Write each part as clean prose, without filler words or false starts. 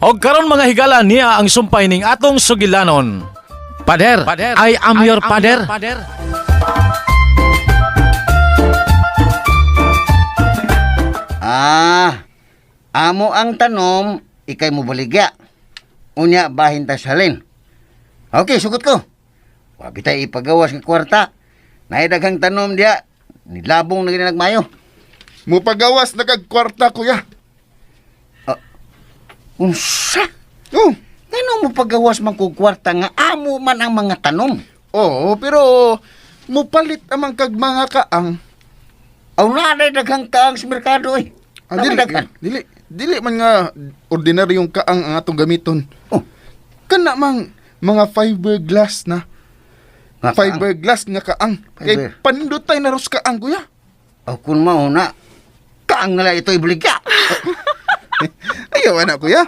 Og karon, mga higala, niya ang sumpay ning atong sugilanon. Pader, I am your pader. Ah, amo ang tanom, ikay mo baligya. Unya, bahin ta salin. Okay, sugot ko. Wabi tayo ipagawas ng kwarta. Naidaghang tanom diya. Nilabong na ginagmayo. Mupagawas na kag kwarta, kuya. Unsa? Oh. Ngano mo pagawas man kog kwarta nga amo man ang mga tanom? Oo, pero mupalit amang kag mga kaang. Aw na daghang kaang sa merkado eh. Ah, dili, Daghan. dili, dili man nga ordinaryong kaang ang atong gamiton. Oh. Kana mang mga fiberglass na. Nga kaang. Fiberglass nga kaang. Kay Fiber. pandutay na ros kaang, kuya. Aw kun mao na kaang nala ito ibaligya. Ayaw na, kuya.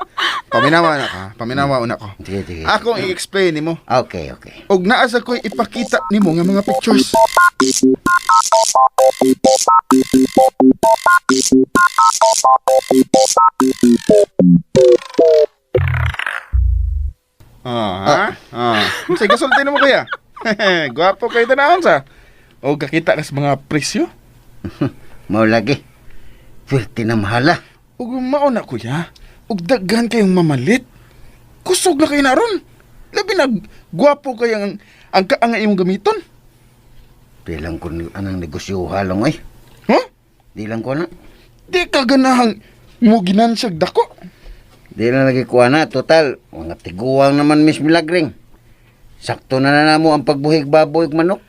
Paminawa na ka. Paminawa una ko. Sige, sige. Akong i-explain nimo. Okay, okay. Og naa sa ko'y ipakita nimo nga mga pictures. Ah, ha? Ah. Sige, gasulti nimo, kuya. Gwapo kayo tanahon sa. Og kakita ka sa mga presyo. Mao lagi. Pwerte na mahala. Ug mao na, kuya. Ug daghan kayong mamalit. Kusog na kayo na ron. Labi na gwapo kayo ang kaang nga imong gamiton. Di lang ko anang negosyo halong oy. Huh? Di lang ko na. Di ka ganahang mo ginansag dako. Di lang lagi ko ana. Total, mga tiguang naman Miss Milagring. Sakto na na namo ang pagbuhig baboy ug manok.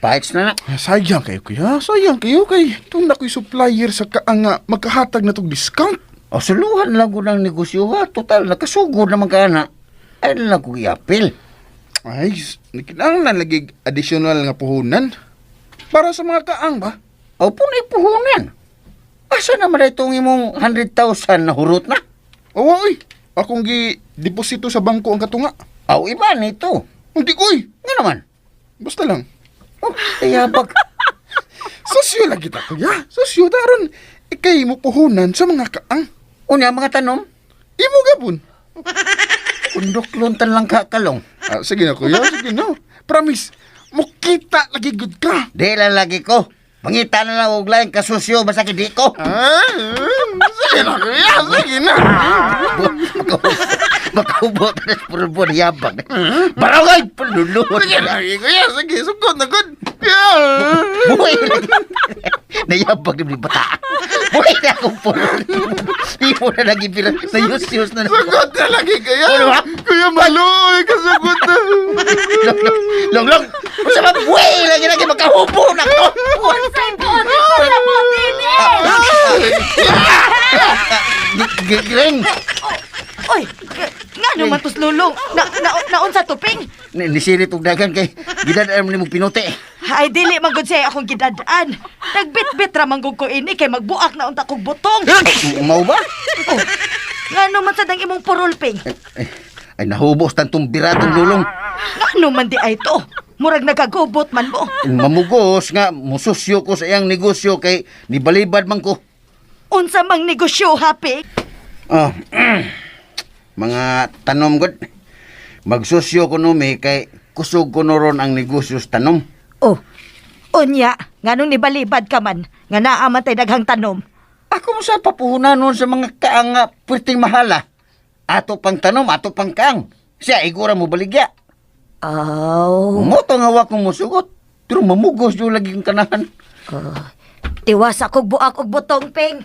Pahits na na. Ah, sayang kayo, kuya. Sayang kayo kay tong na ko'y supplier sa kaang nga magkahatag na tog discount. O suluhan lang ko ng negosyo ha. Total, nakasugod naman ka na. Ay lang ko iapil. Ay, kinahanglan lagi additional nga puhunan. Para sa mga kaang ba? O punay puhunan. Asa naman na itong imong 100,000 na hurot na? Oo, oy. Akong gi deposito sa bangko ang katunga. O iba nito. Hindi ko, oy. Nga naman. Basta lang. Oh, tayabag. Sosyo lagi ta, kuya. Sosyo daron. Ikay mo puhunan sa mga kaang. Unya mga tanom. Imo gapon. Undoklon tan lang ka kalong. Ah, sige na, kuya. Sige na. Promise, mukita lagi good ka. Di lang lagi ko. Pangita na lang og laing kasusyo basta kay di ko. Ah, sige na, kuya. Sige na. Makahubot na sa pulbo na yabag. Barangay! Palulod! Sige na, kuya. Sige, sugod na, good. Yeah. Buhay lagi. Nayabag na bata. Buhay na akong pulol. Di mo na lagi pila. Nayus-yus na. Sugod na lagi, kuya. Ano ba? Kuya, maluoy ka. Sugod na. Long, long, long, long. Unsa ba? Buhay lagi lagi makahubo na ko. Unsay po? Unsa po dili? Gring. Oy, ngano man tos lulong? Na, na naunsa tuping? Nisirit og dagan kay gidad-an mo nimo pinuti. Ay dili man gud siya akong gidad-an. Nagbitbit ra man gud ko ini kay magbuak na unta kog butong. Mao ba? Oh, ngano man sad ang imong purulping? Ay, ay nahubos tantong biratong lulong. Ngano man di ay to? Murag nagagubot man mo. Mamugos nga mususyo ko sa iyang negosyo kay nibalibad man ko. Unsa mang negosyo happy? Oh, mga tanom god. Magsusyo ko numi kay kusog ko noron ang negosyo sa tanom. Oh. Unya, nganong nibalibad ka man? Nga naa man tay daghang tanom. Ako mo sa papuhunan nun sa mga kaang nga puwerteng mahala. Ato pang tanom, ato pang kaang. Siya, igura mo baligya. Aw. Moto nga wa kong musugot. Pero mamugos yung lagi kong kanahan. Tiwas akong buak og butong ping.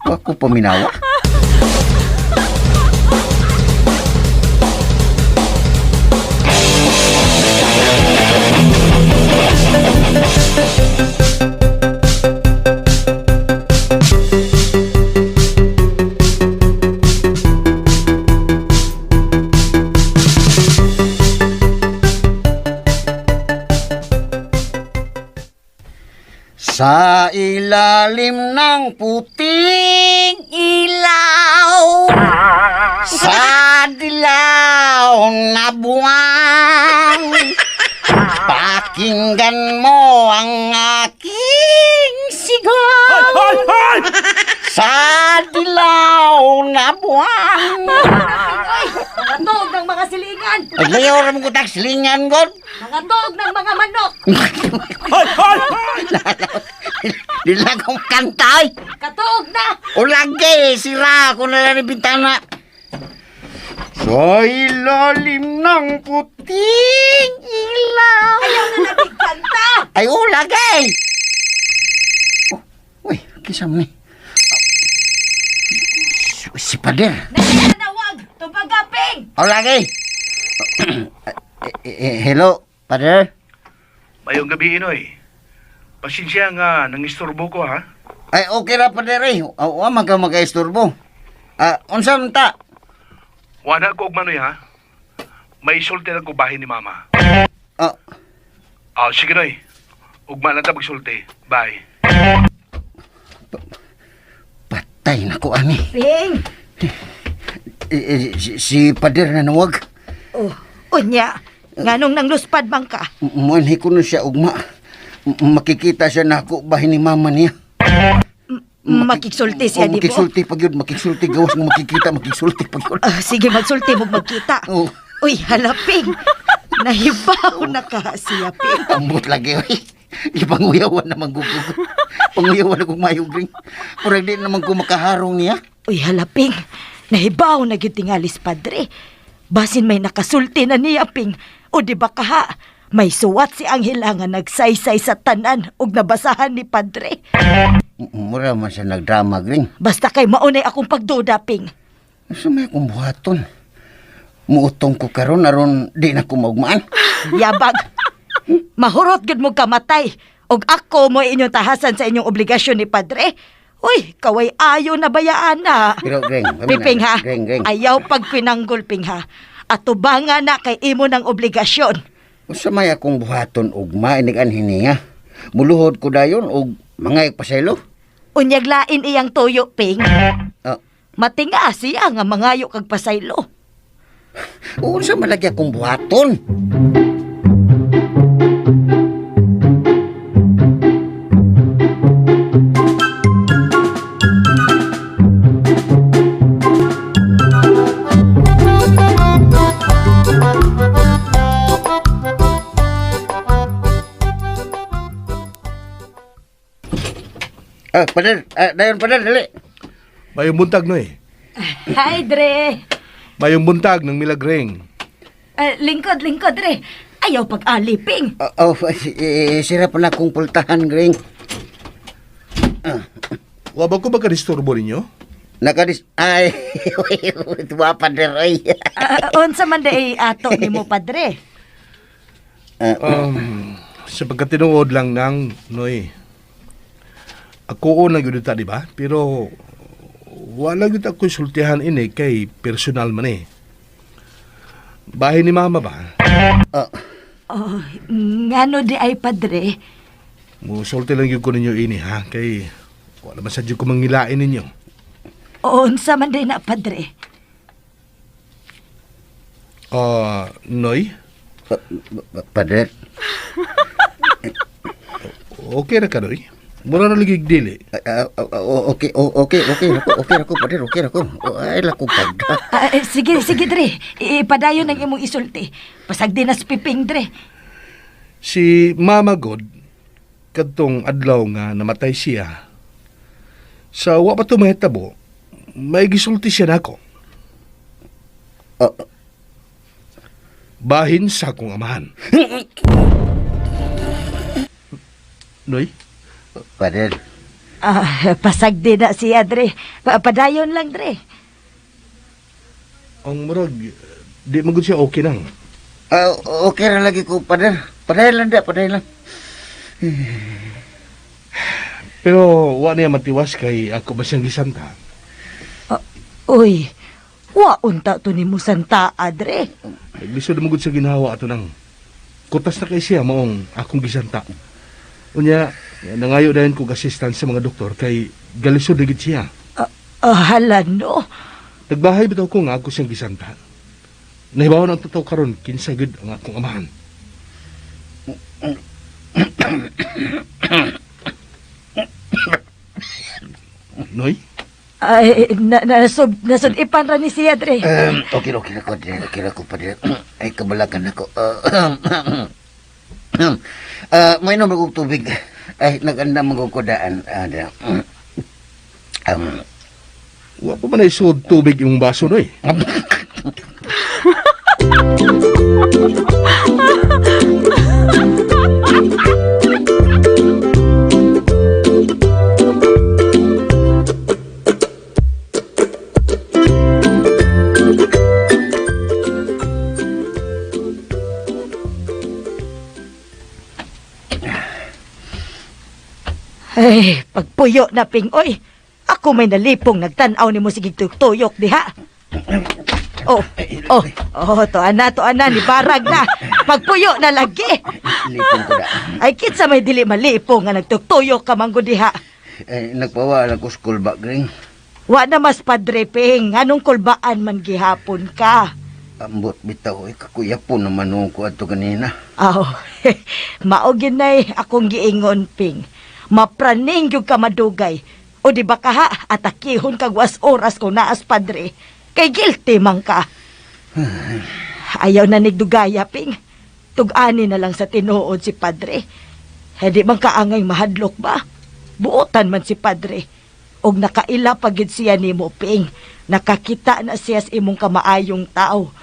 Wa ko paminawa. Sa ilalim ng puting ilaw, sa dilaw na buwan, pakinggan mo ang aking sigaw. Sa dilaw na buwan. Ay, mga tuog ng mga silingan. Aglayaw ra mo ko tag silingan god. Mga tuog ng mga manok. Dila kong kanta ay. Katuog na. O lagi, sira ako na lang ni bintana. Sa ilalim ng puting ilaw. Ayaw na natin kanta. Ay, o lagi! Oh, uy, kisa mo ni. Si Pader. Nananawag. Tubagaping. O lagi! Hello, Pader? Mayong gabi, Inoy. Pasensya nga, nangistorbo ko ha. Ay, okay ra, Pader eh. O, man ka makaisturbo. Ah, unsa man ta? Wala ko og manoy ha. May sulti lang ko bahin ni Mama. Ah, Ah, sige Noy. Ugma lang ta magsulti. Bye. Patay na ko, ani. Ping. Eh, si Pader na nawag. Oh, unya. Nganong nang luspad man ka? Muanhi ko na siya ugma. Makikita siya na ako bahin ni mama niya. Makiksulti siya, Oh, di ba? makiksulti pag yun, makiksulti. Gawas nga makikita, makiksulti pag yun. Ah, sige, magsulti mo magkita. Oh. Uy, halaping. Nahibaw na ka siya, Ping. Ambot lagi, oy. Ipanguyawan naman ko. Panguyawan akong mayugring. Murag di naman ko makaharong niya. Uy, halaping. Nahibaw na gyud tingalis, padre. Basin may nakasulti na niya, Ping. O di ba kaha? May suwat si Angela nga nagsaysay sa tanan ug nabasahan ni padre. Mura man siya nagdrama, Gring. Basta kay maunay akong pagduda, Ping. Asa may akong buhaton? Muutong ko karon aron di na ko maugmaan. Yabag. Mahurot gud mo kamatay. Og ako mo inyong tahasan sa inyong obligasyon ni padre. Uy, kaway ayo na bayaan na. Pero, Greng, kami na. Piping ha. Greng, Greng. Ayaw pagpinanggol, Ping ha. Atubanga na kay imo ng obligasyon. Unsa may akong buhaton ugma inig anhin niya? Muluhod ko dayon og mga pasaylo. Unyag lain iyang tuyo, Ping. Ah, Matinga siya nga mangayo kag pasaylo. unsa man lagi akong buhaton? Ah, pader, ah, dayon pader, dali. Mayong buntag, Noy. Hi, Dre. Mayong buntag ng milagreng. Lingkod, lingkod, Dre. Ayaw pag-ali, Ping. Oh, oh, eh, sira pa na akong pultahan, Greng. Wa ba ko magka-disturbo ninyo? Nakadis... Ay, tuwa pader, oy. Ah, unsa man day ato nimo, padre. Sa pagkatinuod lang ng Noy. Ako na gyud ta, di ba? Pero wala gyud ako sultihan ini kay personal man eh. Bahin ni Mama ba? Oh, Oh, ngano di ay padre? Musulti lang gyud ko ninyo ini ha kay wala man sad gyud ko mangilain ninyo. Unsa man day na padre? Ah, Noy, pader. okay ra ka Noy? Mura ra lagi dili. Ah, ah, ah, okay, oh, okay, okay, ako, okay ako, pader, okay ako. Oh, ay, lako pagda. Ah, eh, sige, sige Dre. Ipadayon ang imong isulti. Pasag din na si Piping, Dre. Si Mama God kadtong adlaw nga namatay siya. Sa wa pa to mahitabo, may gisulti siya nako. Oh, Bahin sa akong amahan. Noy, pader. Ah, pasag din na siya, Dre. Padayon lang, Dre. ang murag di man gud siya okay nang. Ah, okay ra lagi ko, pader. Pader lang da, pader lang. Pero wa niya matiwas kay ako ba siyang gisanta. Ah, uy, wa unta to nimo santa, Dre. Naglisod mo gud sa ginawa ato nang. Kutas na kay siya maong akong gisanta. Unya, nangayo dayon kog assistance sa mga doktor kay galisod na gid siya. Ah, ah, hala no. Nagbahay bitaw ko nga ako siyang gisanta. Nahibaw ang totoo karon kinsa gud ang akong amahan. Noy, Ay, nasud ipan ra ni siya, Dre. Okay, okay na ko, Dre. Okay na ko, Padre. Ay, kabalakan ako. May inom akong tubig. Ay, nag-andam ako ko daan. Dre. Wa pa man ay sud tubig yung baso, Noy. Ay, pagpuyo na, Ping, oy. Ako may nalipong nagtan-aw ni mo sige tuyok diha. Oh, oh, oh, to ana, ni barag na. Pagpuyo na lagi. Lipong ko daan. Ay, kitsa may dili malipong nga nagtuktuyok ka man gud diha. Eh, nagpawa lang ko school ba, Gring? Wa na mas Padre Ping, anong kulbaan man gihapon ka? Ambot bitaw, eh, kakuya po naman nung ko ato kanina. Aw, mao ginay akong giingon, Ping. Mapraning gyud ka madugay. O di ba kaha, atakihon kag was oras kung naas padre. Kay guilty man ka. Ayaw na nigdugaya, Ping. Tug-ani na lang sa tinuod si padre. Hindi man kaangay mahadlok ba? Buotan man si padre. Og nakaila pa gid siya nimo, Ping. Nakakita na siya sa imong kamaayong tao.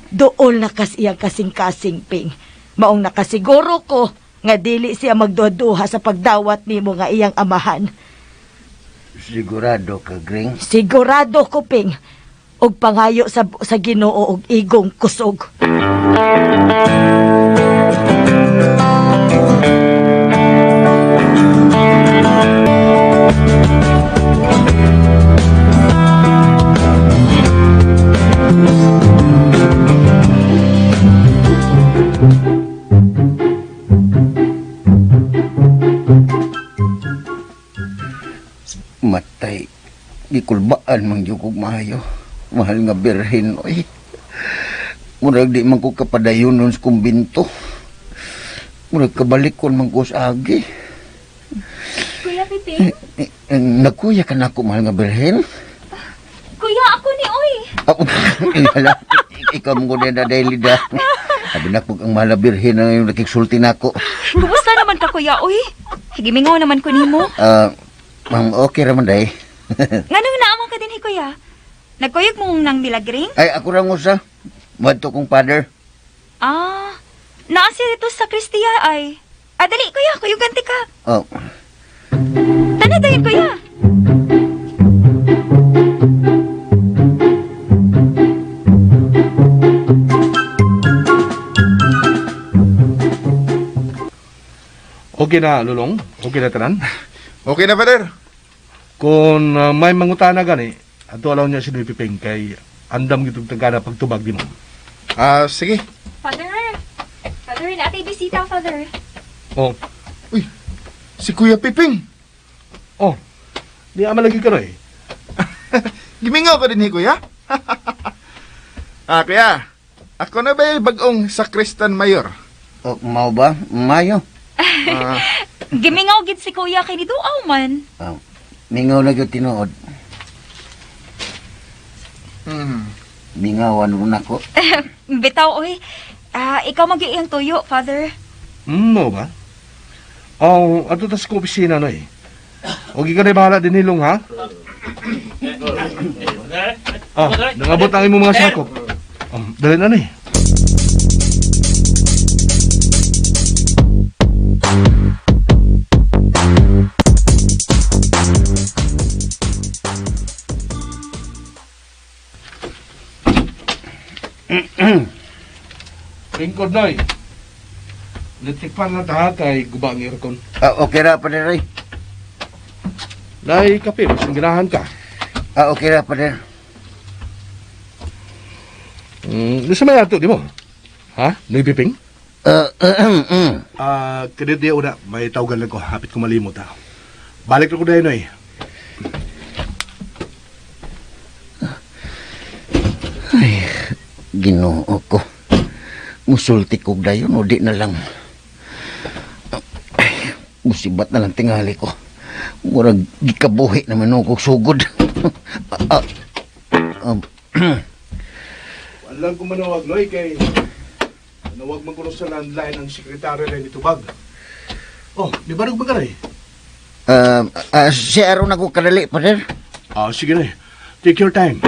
Dool na kas iyang kasing-kasing, Ping. Maong nakasiguro ko nga dili siya magduha-duha sa pagdawat nimo nga iyang amahan. Sigurado ka, Gring? Sigurado ko, Ping. Og pangayo sa Ginoo og igong kusog. Matay, gikulbaan man gyud kog maayo. Mahal nga birhen, oy. Murag di man ko kapadayon nun sa kumbinto. Murag kabalikon man ko sa agi. Kuya Piping? Eh, eh, nakuya ka na ako, mahal nga birhen. Kuya, ako ni Oy. Ako, hala, ikaw mo ko na daily da. Sabi na kung ang mahal na birhen na yung nakiksulti na ako. Kumusta naman ka, Kuya Oy? Gimingaw naman ko nimo. Ma'am, okay raman day. Nganong naamang ka din, Kuya? Nagkuyog mong nang milagring? Ay, ako ra usa. Madto kong father. Ah, naa siya dito sa Kristia ay. Ah, dali, Kuya, kuyugan ti ka. Oh, Tana dayon, Kuya. Okay na, Lulong? Okay na tanan? Okay na, Father. Kung may mangutana gani, ato alaw niya si Noy Piping kay andam gitong tagana pagtubag di mo. Sige. Father! Father, naatay bisita, Father. Oh, Uy, si Kuya Piping. oh. Di ama lagi ka, Noy. Gimingaw ka din, eh, Kuya. Kuya. Ako na ba yung bagong sakristan mayor? Oh, mao ba? Mayo. Gimingaw gid si Kuya kay ni Duaw man. Oh, mingaw na gyud tinuod. Mingawan ron ako. Bitaw, oy. Ah, ikaw mag iyang tuyo, Father. Mo ba? Oh, ato tas ko opisina, Noy. O ka na bahala din nilong, ha? Nangabot ang imong mga sakop. Dali na, Noy. Lingkod, Noy. Electric fan na ta kay guba ang aircon. Okay ra, Father. Oy. Nay, kape, mas ganahan ka. Okay ra, Father. Nasa may ato, di mo? Ha? Noy Piping? Kadit di una, may tawagan lang ko. Hapit ko malimot, ha. Balik na ko dahil, Noy. Ginoo ko. Musulti kog dayon o di na lang. Ay, musibat na lang tingali ko. Murag gikabuhi naman ako sugod. Ah, um, Alam ko manawag, Noy, kay nawag man ko sa landline ang sekretaryo rin itubag. Oh, di ba ba ka rin? Si aron ako kadali, Pader. Ah, sige na. Take your time.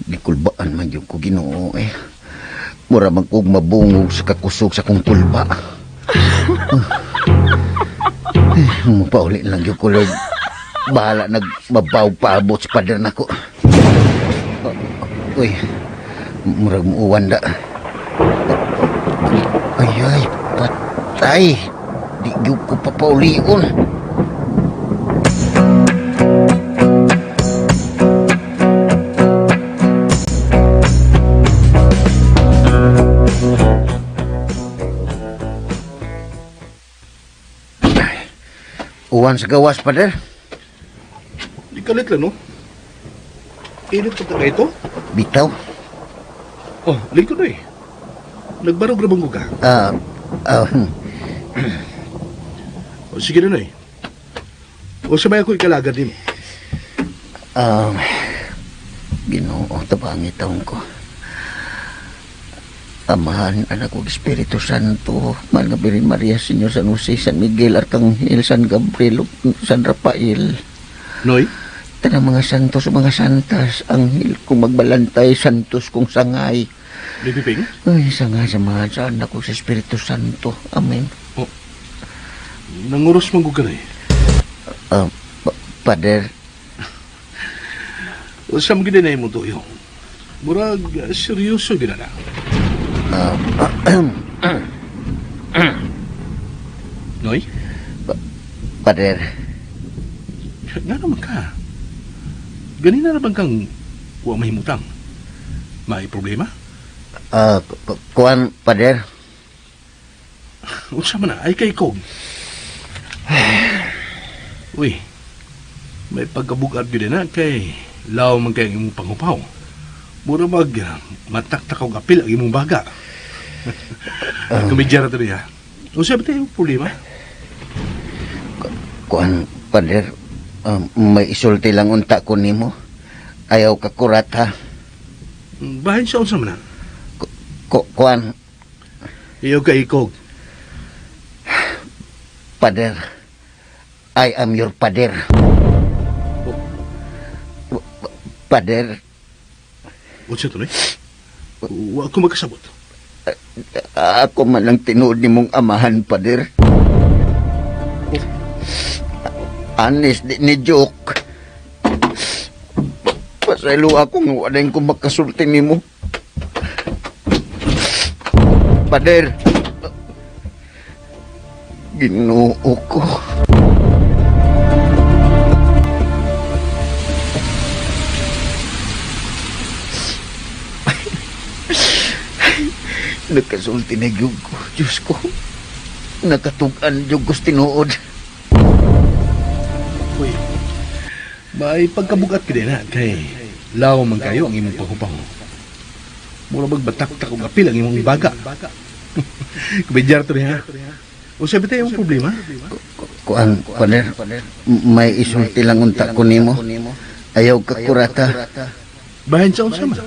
Gikulbaan man yung ko Ginoo eh. Mura man kog mabungog sa kakusog sa kong kulba. Eh, mupauli lang yung ko, Lord. Bahala nagbabaw paabot sa pader nako. Uy, murag muuwan da. Ay, ay, patay. Di gyud ko papaulion. Uwan sa gawas, pader. Di kalit lang, no? Init pa ka ito? Bitaw. Oh, lingkod na eh. Nagbarog na bang ka? Ah, ah, O, sige na, Noy. O, sabay ako ikalagad din. Um, Ginoo, tabangi taon ko. Amahan, anak ug Espiritu Santo, mahal nga Birhen Maria, Señor San Jose, San Miguel, Arcangel, San Gabriel, ug San Rafael. Noy? Tanang mga santos ug mga santas, anghel kung magbalantay, santos kung sangay. Noy Piping? Ay, sangay sa mga sa anak ug sa Espiritu Santo. Amen. Nanguros man ko ka na eh. Ah, Pader, O, sa mga ginanay mo to yung. Murag, seryoso ginana. Noy? Pader, Nga naman ka. Ganina na bang kang wa mahimutang? May problema? Kuan, Pader, Unsa man na, ay kay kog. Uy, may pagkabugat gyud na kay law man kay ang imong panghupaw. Mura mag mataktak og apil ang imong baga. Kumidya ra diri ha. Unsa ba tayo problema? Kuan, Pader, may isulti lang unta ko nimo. Ayaw ka kurat ha. Bahin sa unsa man na? Kuan, Iyaw kay ikog. Pader. I am your pader. Pader, Unsa to ni? Wa ko magkasabot. Ako man lang tinuod nimong amahan, Pader. Honest, di ni joke. Pasaylo ako nga wala ko makasulti nimo. Pader. Ginoo ko. Nakasulti na gyud ko, Diyos ko. Nakatug-an gyud ko sa tinuod. Uy, may pagkabugat ka din ha, kay law man kayo ang imong panghupaw. Mura magbataktak og apil ang imong baga. Kubidyar to niya. O sabi tayo yung problema? Kuan, pader, may isulti lang unta ko nimo. Ayaw ka kurata. Bahin sa unsa man.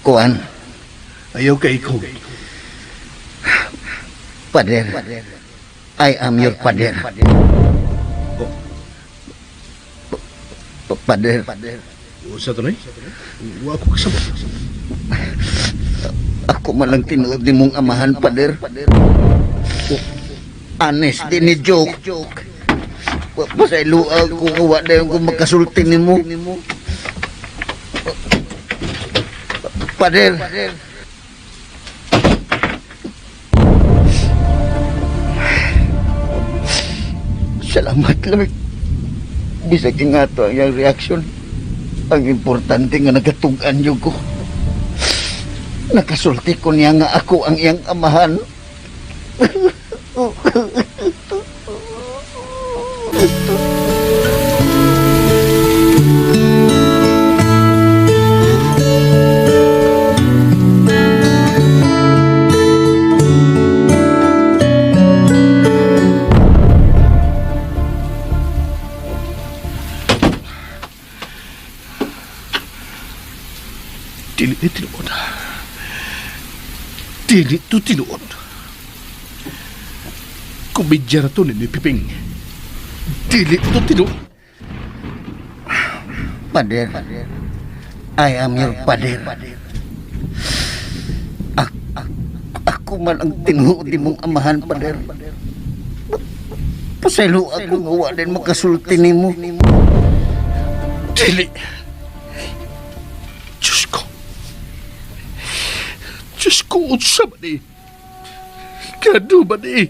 Kuan, Ayaw ka ikaw. pader. I am your pader. Pader, Unsa to ni? Wa ko kasabot. Ako man lang tinuod ni mong amahan, pader. Honest, di ni joke. Pasaylo ako nga wa na yung kung makasulti nimo. Pader. Salamat, Lord. Bisag nga to ang iyang reaction. Ang importante nga nagatug-an yun ko. Nakasulti ko niya nga ako ang iyang amahan. Dili to tinuod. Komedya na to ni Piping. Dili to tinuod. Pader, I am your pader. Ako man ang tinuod mong amahan, pader. Pasaylo ako nga wa din makasulti nimo. Dili. Diyos ko. Diyos ko, unsa man eh. Kano man eh.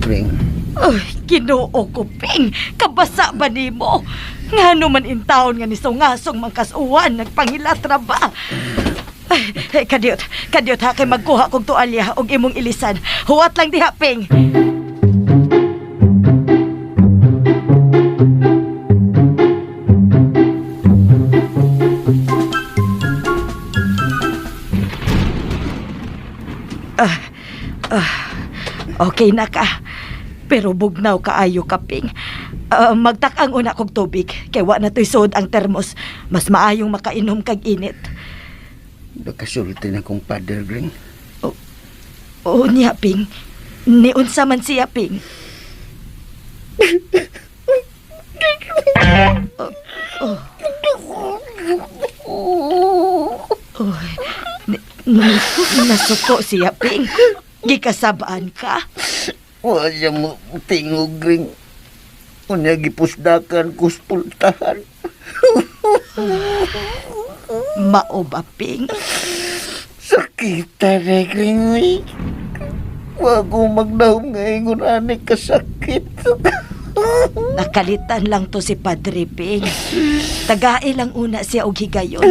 Ring, Ay, Ginoo ko, Ping. Kabasa ba nimo? Ngano man intawon nga ni sungasong mangkasuwan, nagpangilatra ba? Ay, ay, kadiyot, kadiyot ha, kay magkuha kog tualya og imong ilisan. Huwat lang diha, Ping. Okay na ka. Pero bugnaw kaayo ka, Ping. Ah, magtak-ang una kog tubig, kay wa na to'y suod ang termos. Mas maayong makainom kag init. nakasulti na kong pader, Ring. Oo niya, Ping. Niunsa man siya, Ping. Oh, oh. Oh, nasuko siya, Ping. Gikasabaan ka. Wa siya mo tingog, Ring. Unya gipusdakan ko sa pultahan. Mao ba, Ping? Sakita na, Ring. Uy. Wa ko magdahom nga ingon ani kasakit. Nakalitan lang to si Padre Ping. Tagae lang una siya og higayon.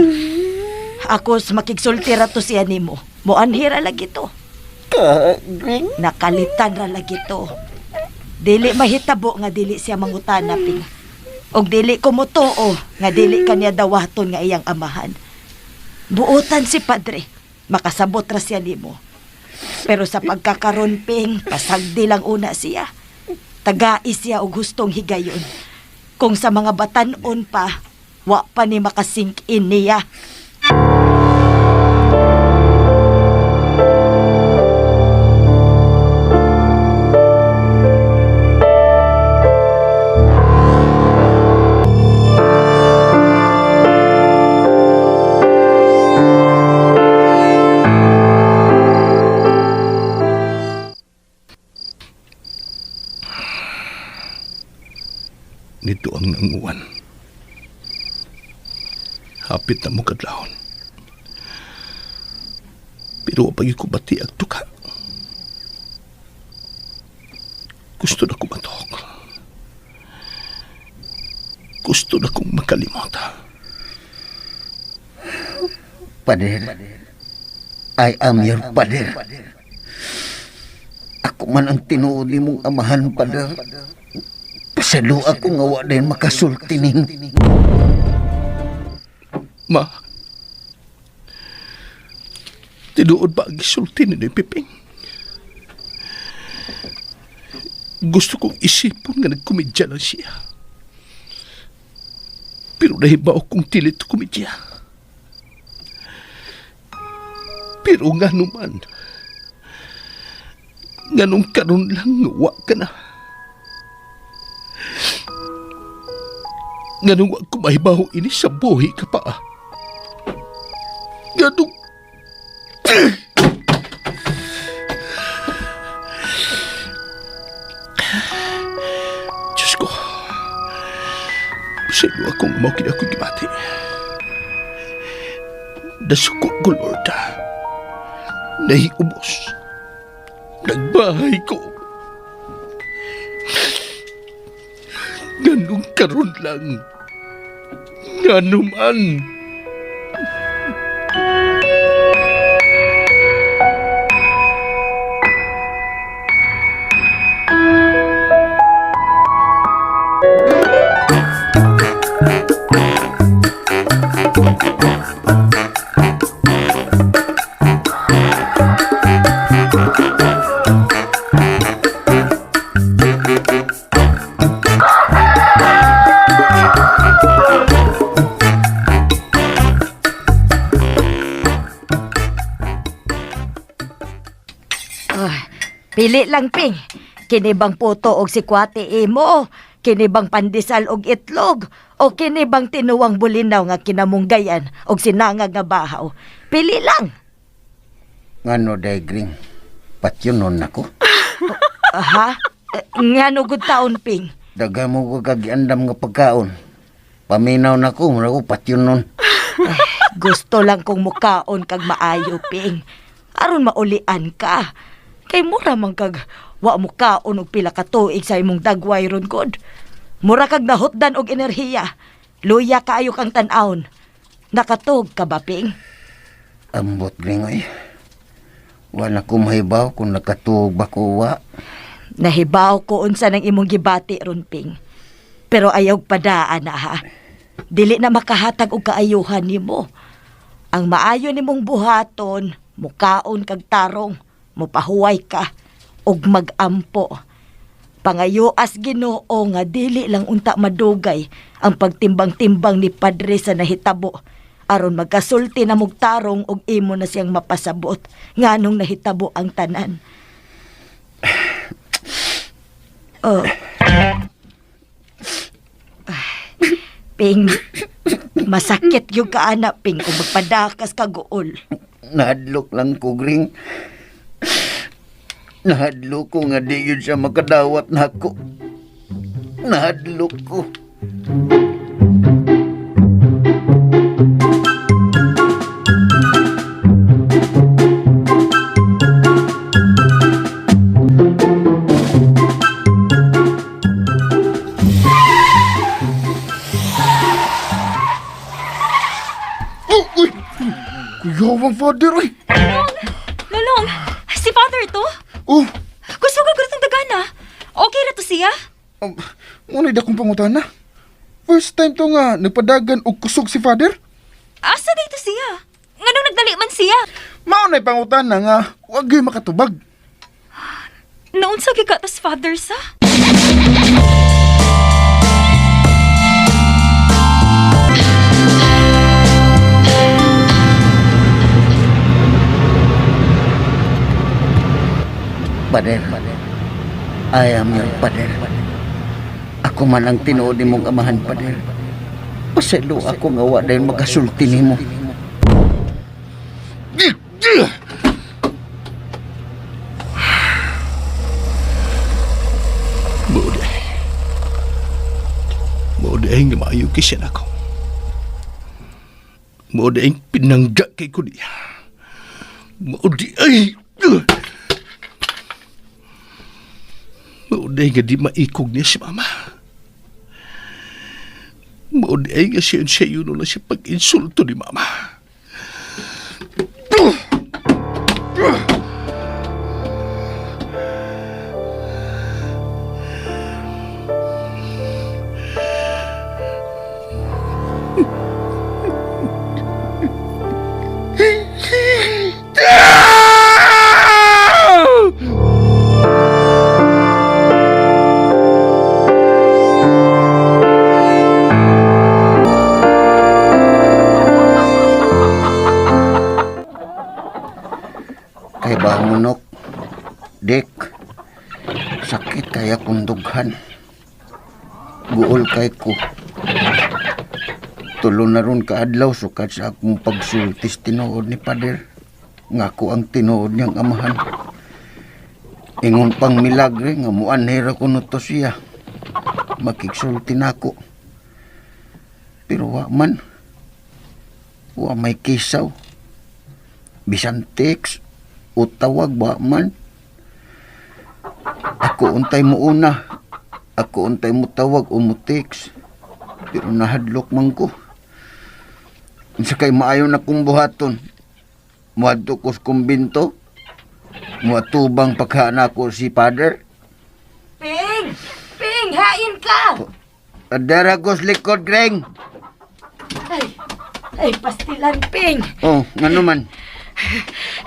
Ako makigsulti ra to siya nimo. Moanhira lagi to. Ka, Ring. Nakalitan ra lagi to. Dili mahitabo nga dili siya mangutana, Ping. Og dili ko motuo nga dili kaniya dawaton nga iyang amahan. Buotan si Padre. Makasabot ra siya nimo. Pero sa pagkakaron, Ping, pasagdi lang una siya. Tagai siya og hustong higayon. Kung sa mga batan-on pa, wa pa ni makasink in niya. Nito ang nanguan. Hapit na mo kadlawon. Pero pag ko bati ang tuka. Gusto na ko matok. Gusto na kong makalimota. Pader, I am your pader. Ako man ang tinuod mong amahan, pader. Pasalo ako nga wa din makasulti nimo. Ma, tinuod ba ang gisulti ni Piping? Gusto kong isipon nga nagkomedya lang siya. Pero nahibaw kong tilit komedya. Pero nga naman, nganong karon lang nga wa ka na. Nganong wa ko mahibaw ini sa buhi ka pa. ah. Nganong... Diyos ko. Sa iyo akong mao kini ako gibati. Nasuko ko, Lord. Nahiubos. Nagbahay ko. Ganong karon lang. Nganuman. Ah, pili lang, Ping. Kini bang puto og sikwate imo? Kini bang pandesal og itlog? O kini bang tinuwang bulinaw nga kinamunggayan og sinangag nga bahaw? Pili lang. Ngano day Gring? Patyon nun ako. Aha? Eh, ngano gud taon, Ping? Daghan mo ko kagiandam nga pagkaon. Paminaw na ko, mura ko patyon nun. Gusto lang kong mukaon kag maayo, Ping. Aron maulian ka. Kay mura man kag wa mukaon og pila ka tuig sa imong dagway ron gud. Mura kag nahutdan og enerhiya. Luya kaayo kang tan-awon. Nakatug ka ba, Ping? Ambot Gring oy. Wala ko mahibaw kung nakatuog ba ko wa. Nahibaw ko unsa nang imong gibati ron, Ping. Pero ayaw padaan na ha. Dili na makahatag og kaayuhan nimo. Ang maayo nimong buhaton, mukaon kag tarong, mupahuway ka ug magampo. Pangayoas Ginoo nga dili lang unta madugay ang pagtimbang-timbang ni Padre sa nahitabo aron magkasulti na mugtarong og imo na siyang mapasabot nganong nahitabo ang tanan. Oh. Ping, masakit yung kaana, Ping, kung magpadakas ka guol. Nahadlok lang ko, Gring. Nahadlok ko nga di yun siya makadawat na ako. Nahadlok ko. Oh, uy! Kuyawang father, uy! Lolong, si Father to? Oh, Gusto ka gud dagana. Okay ra to siya? Ngunit akong pangutana. First time to nga nagpadagan og kusog si father. Asa dito siya? Nganong nagdali man siya? Mao na'y pangutana nga wag gyud makatubag. Naunsa gyud ka tas Father sa? Pader, I am your pader. Ako man ang tinuod nimong amahan, pader. Pasaylo ako nga wa dahil makasulti nimo. Mao Mao di nga maayo kay siya nako. Mao di pinangga kay ko niya. Mao di ay. Mao di nga di maikog niya si mama. Mao di ay nga siya siya yun na siya pag-insulto ni mama. Kay bangunok, Dik, sakit kaya kong dughan. Guol kay ko. Tulo na ron kaadlaw sukad sa akong pagsultis tinuod ni Pader. Nga ko ang tinuod niyang amahan. Ingon pang milagre nga muanhera ko no to siya. Makigsulti nako. Pero wa man. Wa may kisaw. Bisan text o tawag ba man. Ako untay mo una. Ako untay mo tawag o mo text. Pero nahadlok man ko. Unsa kay maayo na kong buhaton. Muadto ko sa kumbinto. Muatubang pagkaan ako si Father. Ping! Ping, hain ka! Adara ko sa likod, Greng. Ay, ay, pastilan, Ping. Oh, ngano man.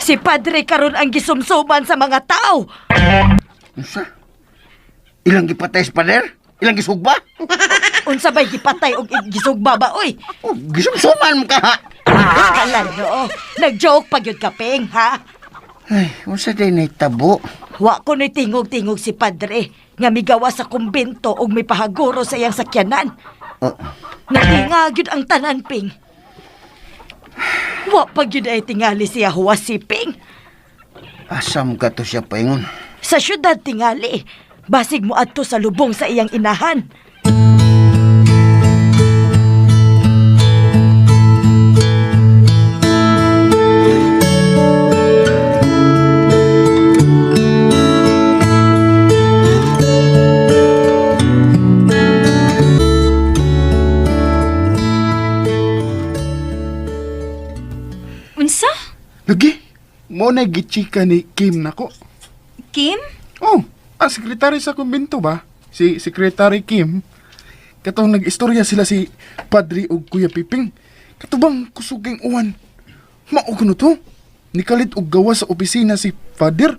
Si Padre karon ang gisumsuman sa mga tao. Unsa? Ilang gipatay si Father? Ilang gisugba? Unsa bay gipatay og gisugba ba oy? Oh, gisumsuman mo ka ha? Ah, kalan no. Nag-joke pa gyud ka, Ping, ha? Ay, unsa day nahitabo? Wa ko ni tingog-tingog si Padre nga migawa sa kumbento og mipahaguro sa iyang sakyanan. Oh, Natinga gyud ang tanan, Ping. Wa pa gyud ay tingali siya huwas si Ping. asam ka to siya paingon. Sa syudad tingali, basig mo adto sa lubong sa iyang inahan. Unsa? Lagi, mo na gichika ni Kim nako. Kim? Oh, ang sekretary sa kumbinto ba? Si Secretary Kim. Katong nag-istorya sila si Padre ug Kuya Piping. Katubang kusuging uwan. Mao kuno to. Nikalit og gawa sa opisina si Father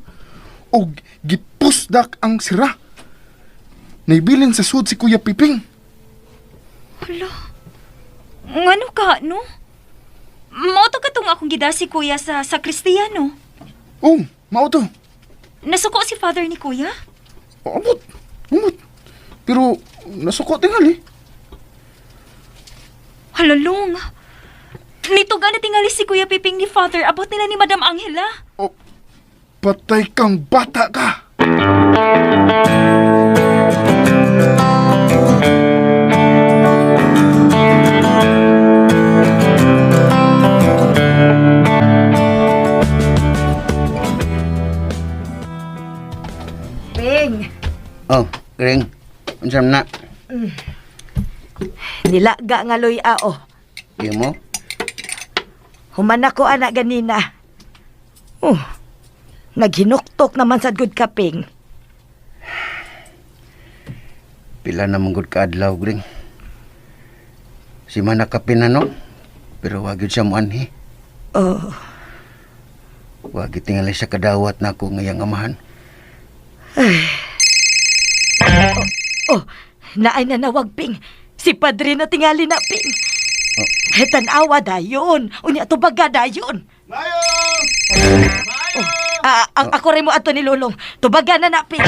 og gipusdak ang sira. Naibilin sa sud si Kuya Piping. Hala. Ngano ka, no? Mao to katong akong gidasi kuya sa sakristiyano. Oh, mao to. Nasuko si father ni kuya? Amot. Amot. Pero nasuko tingali. Halalong. Nito na tingali si Kuya Piping ni Father about nila ni Madam Angela. Oh, patay kang bata ka. Ping, Oh, Greng. Unsa man na? nilaga nga loy ao. Imo? Human ako anak ganina. Oh, naghinuktok naman sa good kaping. Pila na manggod ka adlaw, Greng. Si mana ka pinano, pero wag yun siya muanhi. Oh, Wag tingali sa kadawat na ako ngayang amahan. oh, naay nanawag ping. Si Padre na tingali na ping. Oh. Oh. Tanawa dayon. Unya tubaga dayon. Mayo! Oh, ah, ang ako rin mo ato ni Lulong. Tubaga na na ping.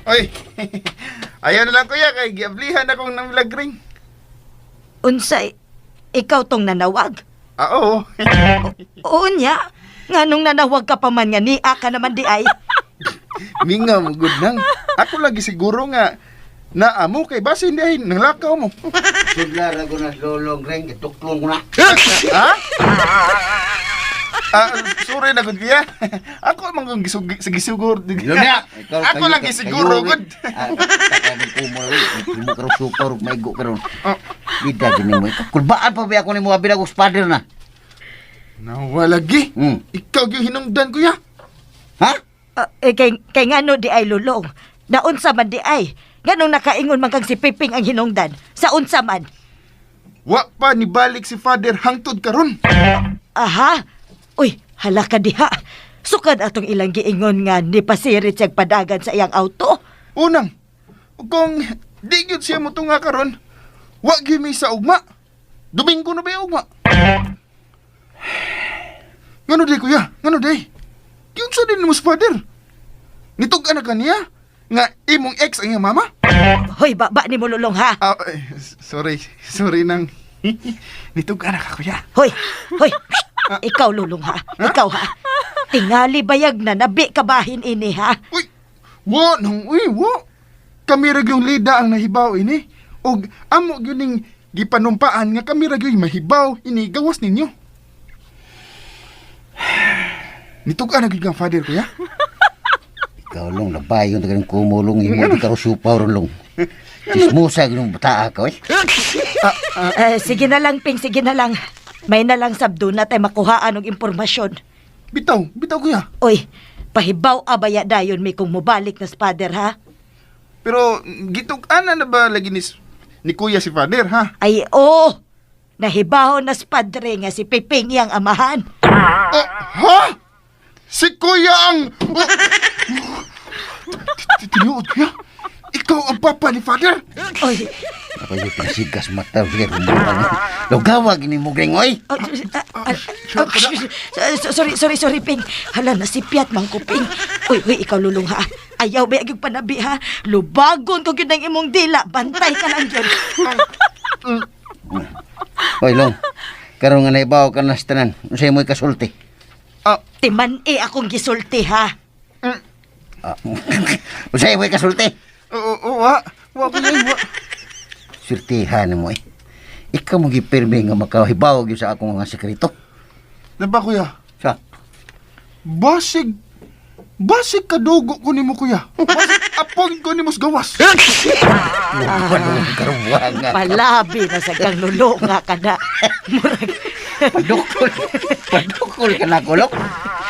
Oy, ayaw na lang kuya, kay giablihan akong nang vlog ring. Unsay ikaw tong nanawag. Ah, oo. Unya, nganong nanawag ka pa man nga niya ka naman di ay. Minga mo good nang. Ako lagi siguro nga naamo kay basin di ay nanglakaw mo. Sudla ra ko na lolong, Greng. Ituklong ko na. Ha? Ah, sorry na gud kuya. Ako man kung gisugor. Yun na. Ako lang gisiguro gud. Ah, takanong kumo lang. Kumo karon sukar ug maigo karon. Oh. Bida gini mo. Kulbaan pa ba ako nimo abi og father na. Nawalagi. Ikaw gyud hinungdan kuya. Ha? Ah, eh, kay ngano di ay lulong. Naunsa man di ay. Nganong nakaingon man kang si Piping ang hinungdan. Sa unsa man. Wa pa nibalik si father hangtod karon. Aha. Uy, hala ka diha. Sukad atong ilang giingon nga ni pasirit siyang padagan sa iyang auto. Unang, kung di gyud siya motunga karon, wa gyud mi sa ugma. Domingo na ba yung ugma? Ngano di kuya? Ngano di? Kinsa din mo sa father? Nitug-an na kaniya nga imong ex ang iyang mama? Hoy, baba ni mo lulong ha. Ah, eh, sorry. Sorry nang. Nitug-an na ka kuya. Hoy, hoy. Shh! Ikaw lulong ha. Ikaw ha. Tingali bayag na nabi kabahin ini ha. Uy, wa nang uy, wa. Kami ra gyud lida ang nahibaw ini. Og amo gyud ning gipanumpaan nga kami ra gyud mahibaw ini gawas ninyo. Nitug-an na gyud kang father kuya. Ikaw long labayon ta kanang kumulong imo di ka supaw ron long. Chismosa gyud bataa ka oy. Eh, sige na lang, Ping, sige na lang. May na lang sabdo na tayo makuhaan og impormasyon. Bitaw, bitaw kuya. Oy, pahibaw abaya dayon mi kung mobalik na si Father, ha? Pero gitug-an na ba lagi ni kuya si father ha? Ay, oo! Nahibaw na si Padre nga si Piping iyang amahan. Oh, ha? Si kuya ang... Oh. Tinuod kuya? Ikaw ang papa ni father? Oy, Ako yung pinasigas mata sige rumbutan. Lugawa gini mo gring oy. oh, ah, ah, ah, sorry, sorry, sorry, Ping. Hala, nasipyat man ko, Ping. Uy, uy, ikaw lulong ha. Ayaw ba yung panabi ha? Lubagon ko gyud ang imong dila. Bantay ka lang yun. Oy long. Karon nga naibaw ka na sa tanan. Unsay mo'y kasulti? Ah, Timan e akong gisulti ha. Ah, unsay mo'y kasulti? oo, oo, wa. Wa kuya, wa. Sirtihan mo eh. Ikaw mo gipirmi nga makahibaw gyud sa akong mga sekreto. Diba kuya? Sa Basig, basig kadugo ko nimo kuya. Basig apong ko nimo sa gawas. Karuwanga. Palabi na sa kang lulo nga ka na. Murag, Padukol. Padukol ka na kulok.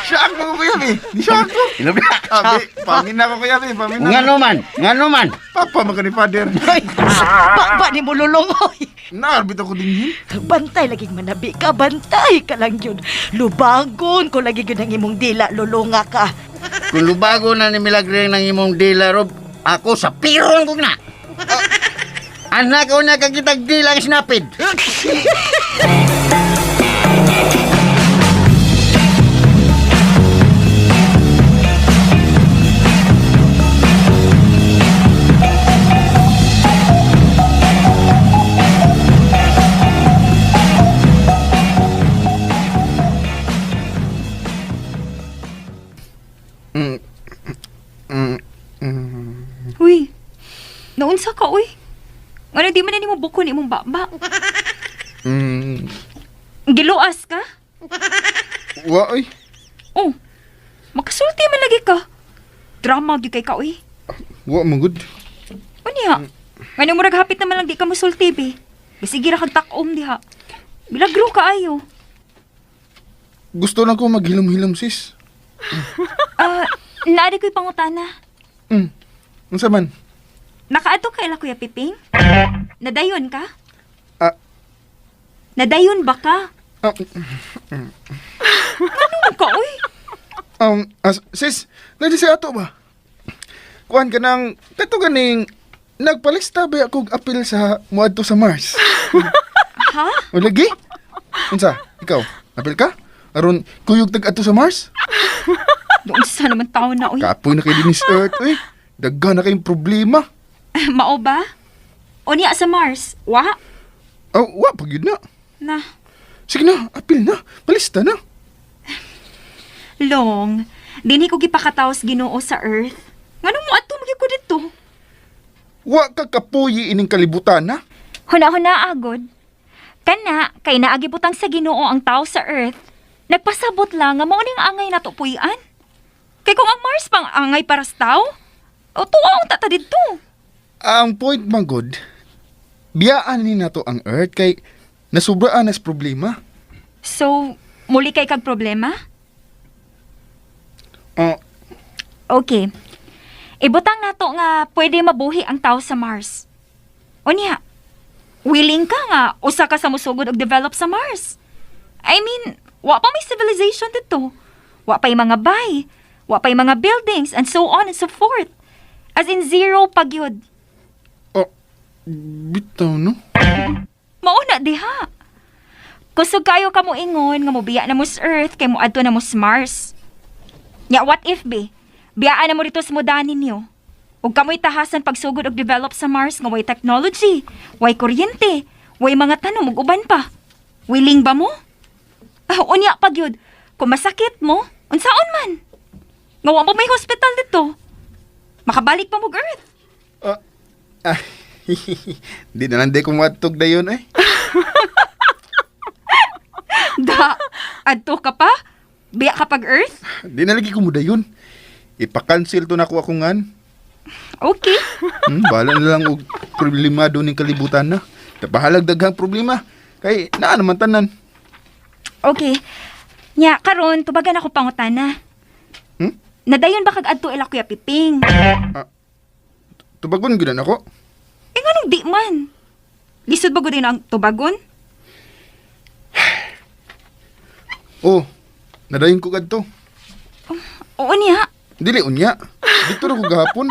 Siya ako kuya bi. Siya ako. Ilog na. Abi, pamina ko kuya bi, pamina. Ngano man, ngano man. Papa man ka ni father. Oy, ba, ba ni mo lulong, oy. Naarbit ako din yun. Bantay laging manabi ka, bantay ka lang yun. Lubagon ko lagi yun ang imong dila, lulunga ka. Kung lubago na ni Milagre ng imong dila, Rob, ako sa piron ko na. Anak ko na kakitag dila ang sinapid. Uy, naunsa ka, uy. Ano di man na nimo bukon imong baba? Mm, Giluas ka? wa oy. Oh, makasulti man lagi ka. Drama gyud kay ka, uy. Wa man gud. Unya, ngano murag hapit naman lang di ka musulti, be. Bisigi ra kag tak-om diha. Milagro ka ayo. Gusto na ko maghilom-hilom sis. Ah, naadi ko'y pangutana. Unsa man? Nakaadto ka ila Kuya Piping? Nadayon ka? Ah, Nadayon ba ka? ah, Ano ka, uy? Sis, lagi si ato ba? Kuan ka nang, kato ganing, nagpalista ba ako og apil sa muadto sa Mars? Ha? O lagi? Unsa? Ikaw, apil ka? Aron kuyog tag adto sa Mars? Doon sa naman tao na, uy. Kapoy na kay dinis Earth, uy. Daghan na kayong problema. Mao ba? O niya sa Mars? Wa? Oh, wa pag yun na. Na. Sige na, apil na. Palista na. Long, dinhi ko gipakataos Ginoo sa Earth. Nganong mo adto magyud ko dito? Wa ka kapuyi ining kalibutan, ha? Huna-huna agod. Kana kay naagibutang sa Ginoo ang tao sa Earth. Nagpasabot lang nga mao ning angay nato puy-an. Kay kung ang Mars pang angay para sa tao, o tuwa ang tata didto. Ang point man good, biyaan ni nato ang Earth kay nasubraan nas problema. So, muli kay kag problema? Ah, Okay. Ibutang nato nga pwede mabuhi ang tao sa Mars. Unya, willing ka nga usa ka sa musugod og develop sa Mars. I mean, wa pa may civilization dito. Wa pa'y mga bay, wa pa'y mga buildings, and so on and so forth. As in zero pagyud. oh, bitaw no? Mauna diha. Kusog kayo ka mo ingon nga mobiya na mo sa Earth kay moadto na mo sa Mars. Nya what if be? Biyaan na mo rito sa mudanin niyo. Ug kamoy tahasan pagsugod og develop sa Mars nga way technology, way kuryente, way mga tanom ug uban pa. Willing ba mo? Ah, unya pa gyud. Kung masakit mo, unsaon man? Nga wa pa may hospital dito. Makabalik pa mo og Earth. Ah, ah, di na lang di ko matug na yun eh. Da, adto ka pa? Biya ka pag Earth? Di na lagi ko mudayon. Ipakancel to nako akong ngan. Okay. Bahala na lang og problema doon ning kalibutan na. Bahalag daghang problema. Kay naa naman tanan. Okay. Nya, karon tubagan ako pangutana. Hmm? Nadayon ba kag adto ila Kuya Piping? Tubagon gyud na nako. Eh nganong di man? Lisod ba gud ang tubagon? Oh, nadayon ko kadto. Oo niya. Dili unya. Dito ra ko gahapon.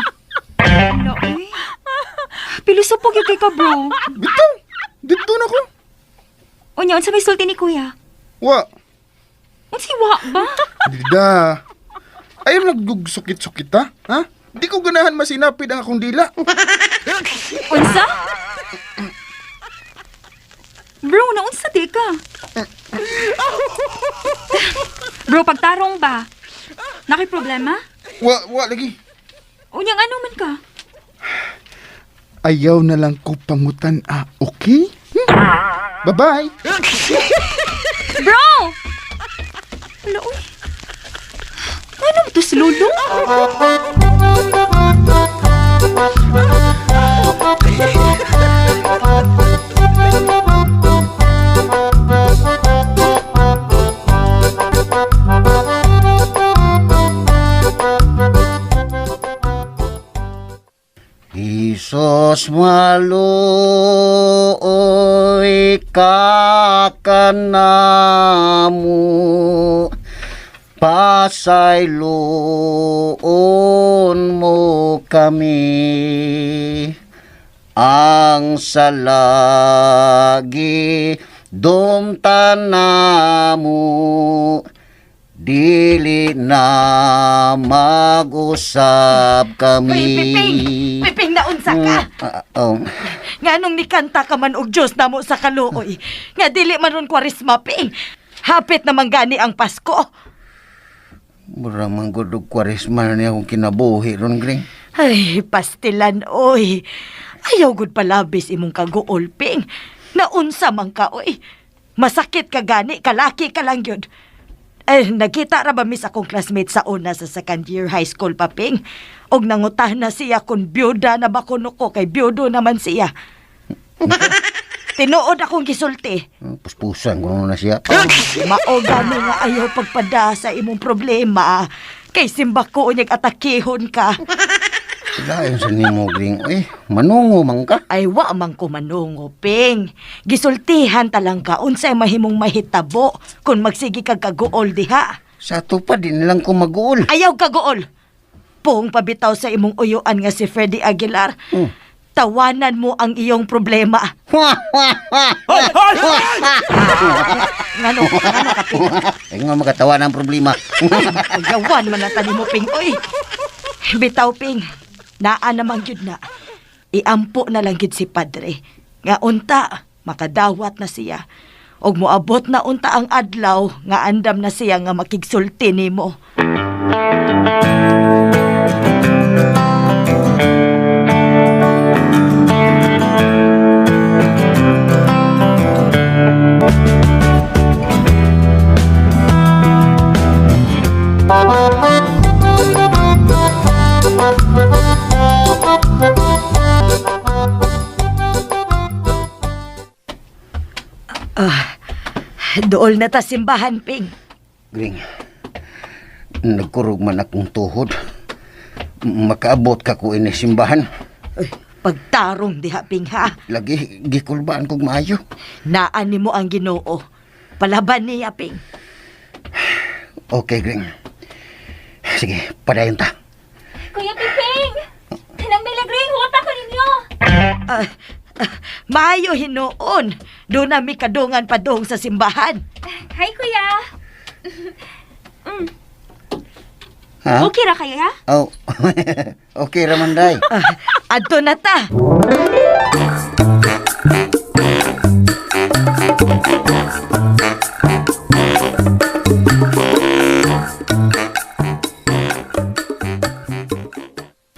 Ala, uy. Pilusupog yung kay ka, bro. Bitaw. Dito na ko. Unya, unsa may sulti ni Kuya? Wa. Unsi wa ba? Dida. Ayaw naggugsukit-sukit ha? Ha? Di ko ganahan masinapid ang akong dila. Unsa? Bro, naunsa di ka? Bro, pagtarong ba? Naki problema? Wa, wa lagi. Unyang ano man ka? Ayaw na lang ko pangutan ah, okay? Bye-bye. Bro! Ala, uy. Ano ba to si Lolo? Isos maluoy kakanamo pasayloon mo kami ang salagi dumtanamo dili na mag-usap kami. Uy, Piping! Piping, naunsa ka! Ah, oh. Nga nung nikanta ka man og Diyos namo sa kaluoy. Nga dili man ron kwaresma, Ping. Hapit naman gani ang Pasko. Mura man gud og kwaresma na niya akong kinabuhi ron, Gring. Ay, pastilan, oy. Ayaw gud palabis imong kaguol, Ping. Naunsa man ka, oy. Masakit ka gani, kalaki ka lang yun. Eh, nagkita ra ba miss akong classmate sa una sa second year high school pa, Ping? Og nangutah na siya kung byuda na ba kuno ko, kay byudo naman siya. Tinuod akong gisulti. Puspusan ko na siya. Mao gani nga ayaw pagpada sa imong problema. Kay simbako unyag atakihon ka. Lain sa nimo, Gring. Uy, manungo man ka. Ay wa man ko manungo, Ping. Gisultihan ta lang ka unsay mahimong mahitabo kung magsige kag kaguol diha. Sa ato pa, di na lang ko mag-uol. Ayaw kaguol. Pung pabitaw sa imong uyuan nga si Freddy Aguilar. Tawanan mo ang iyong problema. Ngano, ngano ka, Ping? Ay nga makatawa ng problema. Ayawan man na tani mo, Ping. Oy, bitaw, Ping. Naa namang yun na. Iampo na lang gyud si Padre. Nga unta, makadawat na siya. Og moabot na unta ang adlaw nga andam na siya nga makigsulti nimo. Dool na ta simbahan, Ping. Gring, nagkurog man akong tuhod. Makaabot ka ko ini simbahan. Uy, pagtarong diha, Ping, ha? Lagi, gikulbaan kog maayo. Naa nimo ang Ginoo. Palaban niya, Ping. Okay, Gring. Sige, padayon ta. Kuya Piping! Kanang milagring, huwata ko ninyo! Ah, ah, maayo hinuon. Doon na mi kadungan padung sa simbahan. Hi, Kuya! Ha? Okay ra kayo, ha? Oh. Okay, Ramanday. Ah, adto na ta.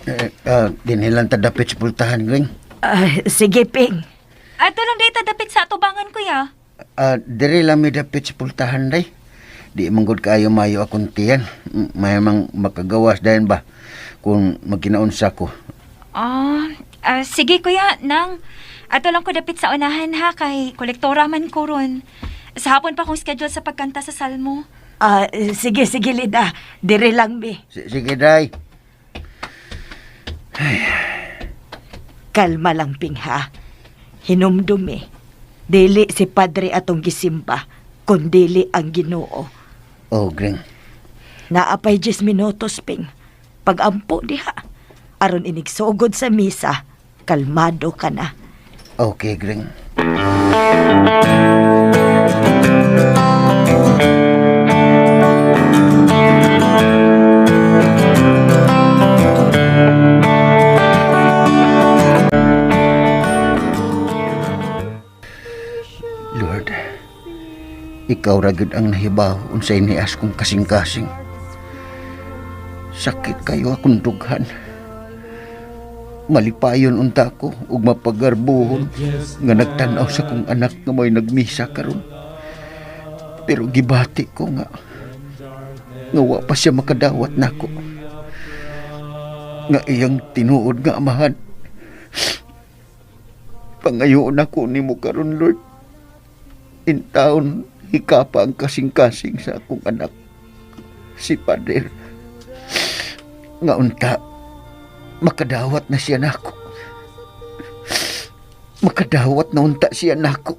Eh, dinilang ta dapit sa pultahan, Gring. Ah, sige, Ping. Ato lang data dapit sa atubangan, Kuya. Diri lang mi dapit sa pultahan, day. Di man gud kaayo mayo akong tiyan. May mang makagawas dayon ba kung magkinaunsa ko. Ah, sige kuya, nang. Ato lang ko dapit sa unahan ha kay kolektora man ko ron. Sa hapon pa akong schedule sa pagkanta sa Salmo. Ah, sige, sige, Lida. Dire lang, mi. Sige, day. Kalma lang, Ping, ha? Hinumdumi. Dili si Padre atong gisimba, kundili ang Ginoo. Oh, Gring. Naapay 10 minutos, Ping. Pagampo diha. Aron inigsugod sa misa, kalmado ka na. Okay, Gring. Lord, ikaw ra gyud ang nahibaw unsay nias kong kasing-kasing. Sakit kayo akong dughan. Malipayon unta ko ug mapagarbuhon nga nagtan-aw sa kong anak nga may nagmisa karon. Pero gibati ko nga nga wa pa siya makadawat nako. Nga iyang tinuod nga amahan. Pangayoon ako nimo karon, Lord. Intaon hikapa ang kasing-kasing sa akong anak, si Pader. Nga unta makadawat na siya nako. Makadawat na unta siya nako.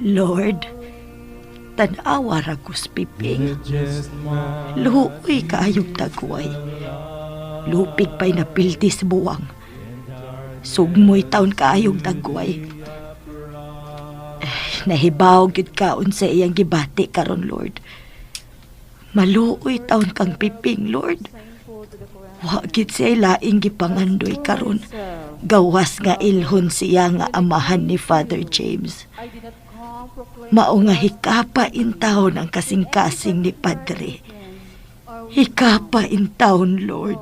Lord, tan-awa ra kus Piping. Luoy kaayong tagway. Lupig pa'y napiltis buwang. Sugmoy taon kaayong tagway. Ay, nahibaw gyud kaon sa iyang gibati karon, Lord. Maluoy taon kang Piping, Lord. Wa gid siya laing gipangandoy karon. Gawas nga ilhon siya nga amahan ni Father James. Mao nga hikapa intawon ang kasing-kasing ni Padre. Hikapa intawon, Lord.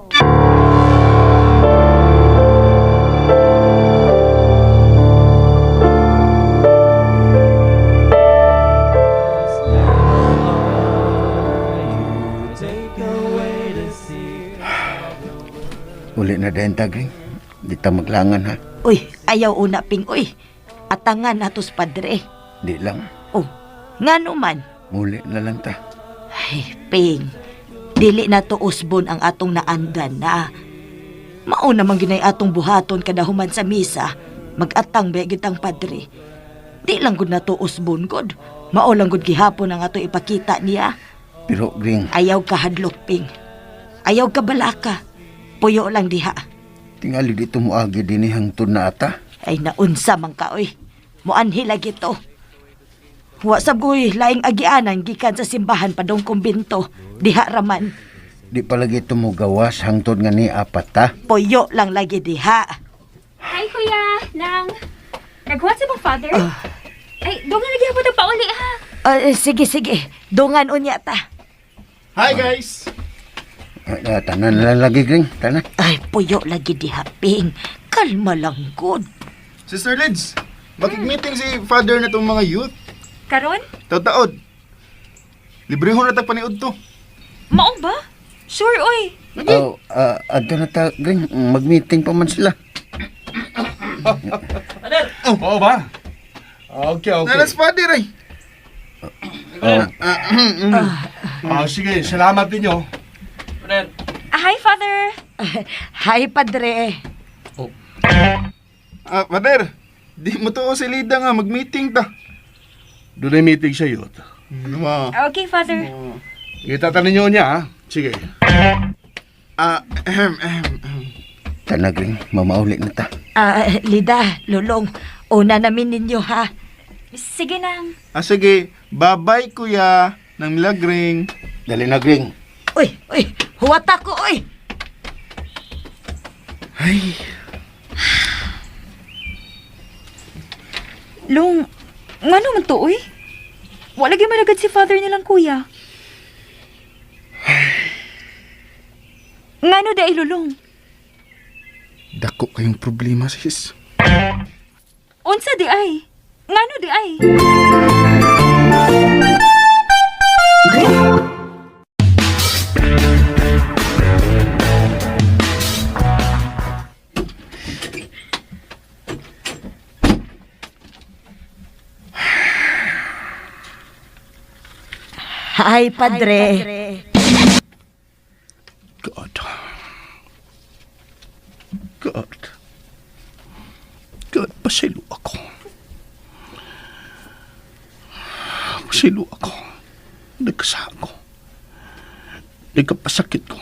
Uli na din ta, Gring. Di ta maglangan ha. Uy, ayaw una, Ping, uy. Atangan natos, Padre. Di lang. Oh, ngano man. Muli na lang ta. Ay, Ping, dili na to usbon ang atong naandan na. Mao naman ginay atong buhaton kada human sa misa. Magatang ba gitang padre. Di lang gud na to usbon god. Mao lang gud gihapon ang ato ipakita niya. Pero, Gring, Ayaw ka hadlok, Ping. Ayaw ka balaka. Puyo lang diha. tingali dito moagi dinhi hangtod na ata. Ay naunsa man ka oy. Muanhi lagi to. Wa sab ko'y laing agianan gikan sa simbahan padong kumbinto. Diha raman. Di palagi ito mo gawas hangtod nga ni apat ta. Puyo lang lagi diha. Hi kuya, nang. Naghuwat sa mong father? Ay, doon nga lagi hapon ang pauli ha. Sige, sige. Dungan unya ta. Hi guys! Ah, tanan na lang lagi, Gring. Tanan. Ay, puyo lagi diha, Ping. Kalma lang, good. Sister Lids, makig-meeting si father na itong mga youth. Karon? Taod-taod. Librehon na tag paniud to. Mao ba? Sure, oy. Oh, adto na ta, Gring. Mag-meeting pa man sila. Oo ba? Okay, okay. Nalas father ay. Oh. Ah, sige, salamat ninyo. Hi, father. Hi, padre. Ah, father, di mo to si Lida nga mag-meeting ta. Doon ay meeting sa youth. Ma. Okay, father. Itatanin ninyo niya, ha? Sige. Ah, ahem, ahem, ahem. Tana, Gring. Mamauli na ta. Ah, Lida, Lulong, una namin ninyo ha. Sige nang. Ah, sige. Bye-bye kuya ng milagring. Dali na, Gring. Uy, uy, huwata ko, uy. Ay, Long, ngano man to, oy? Wala gyud man agad si father nilang kuya. Ngano di ay, Lulong? Dako kayong problema, sis. Unsa di ay? Ngano di ay? Hi, Padre. God. God. God, pasaylo ako. Pasaylo ako. Nagkasa ako. Nagkapasakit ko.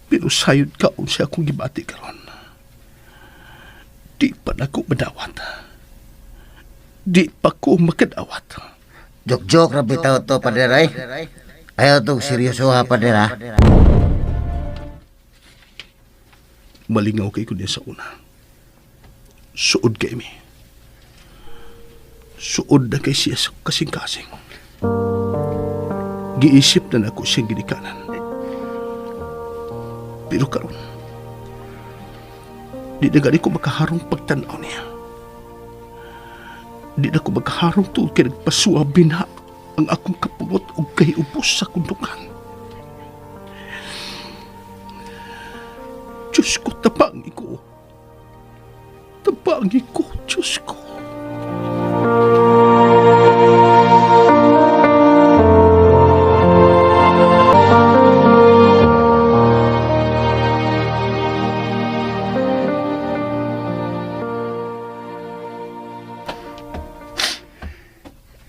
Pero sayod ka unsa akong gibati karon. Di pa na ko madawat. Di pa ko makadawat. Joke-joke ra bitaw to, Pader, ay. Ayaw to seryoso ha, Pader, ha? Malingaw kay ko niya sa una. Suod kay mi. Suod na kay siya sa kasing-kasing. Giisip na nako siyang ginikanan. Pero karon, di na gani ko makaharong pagtanaw niya. Di na ko makaharong tuod kay nagpasuabi na ang akong kapulot og kay ubos sa kundukan. Diyos ko, tabangi ko. Tabangi ko, Diyos ko.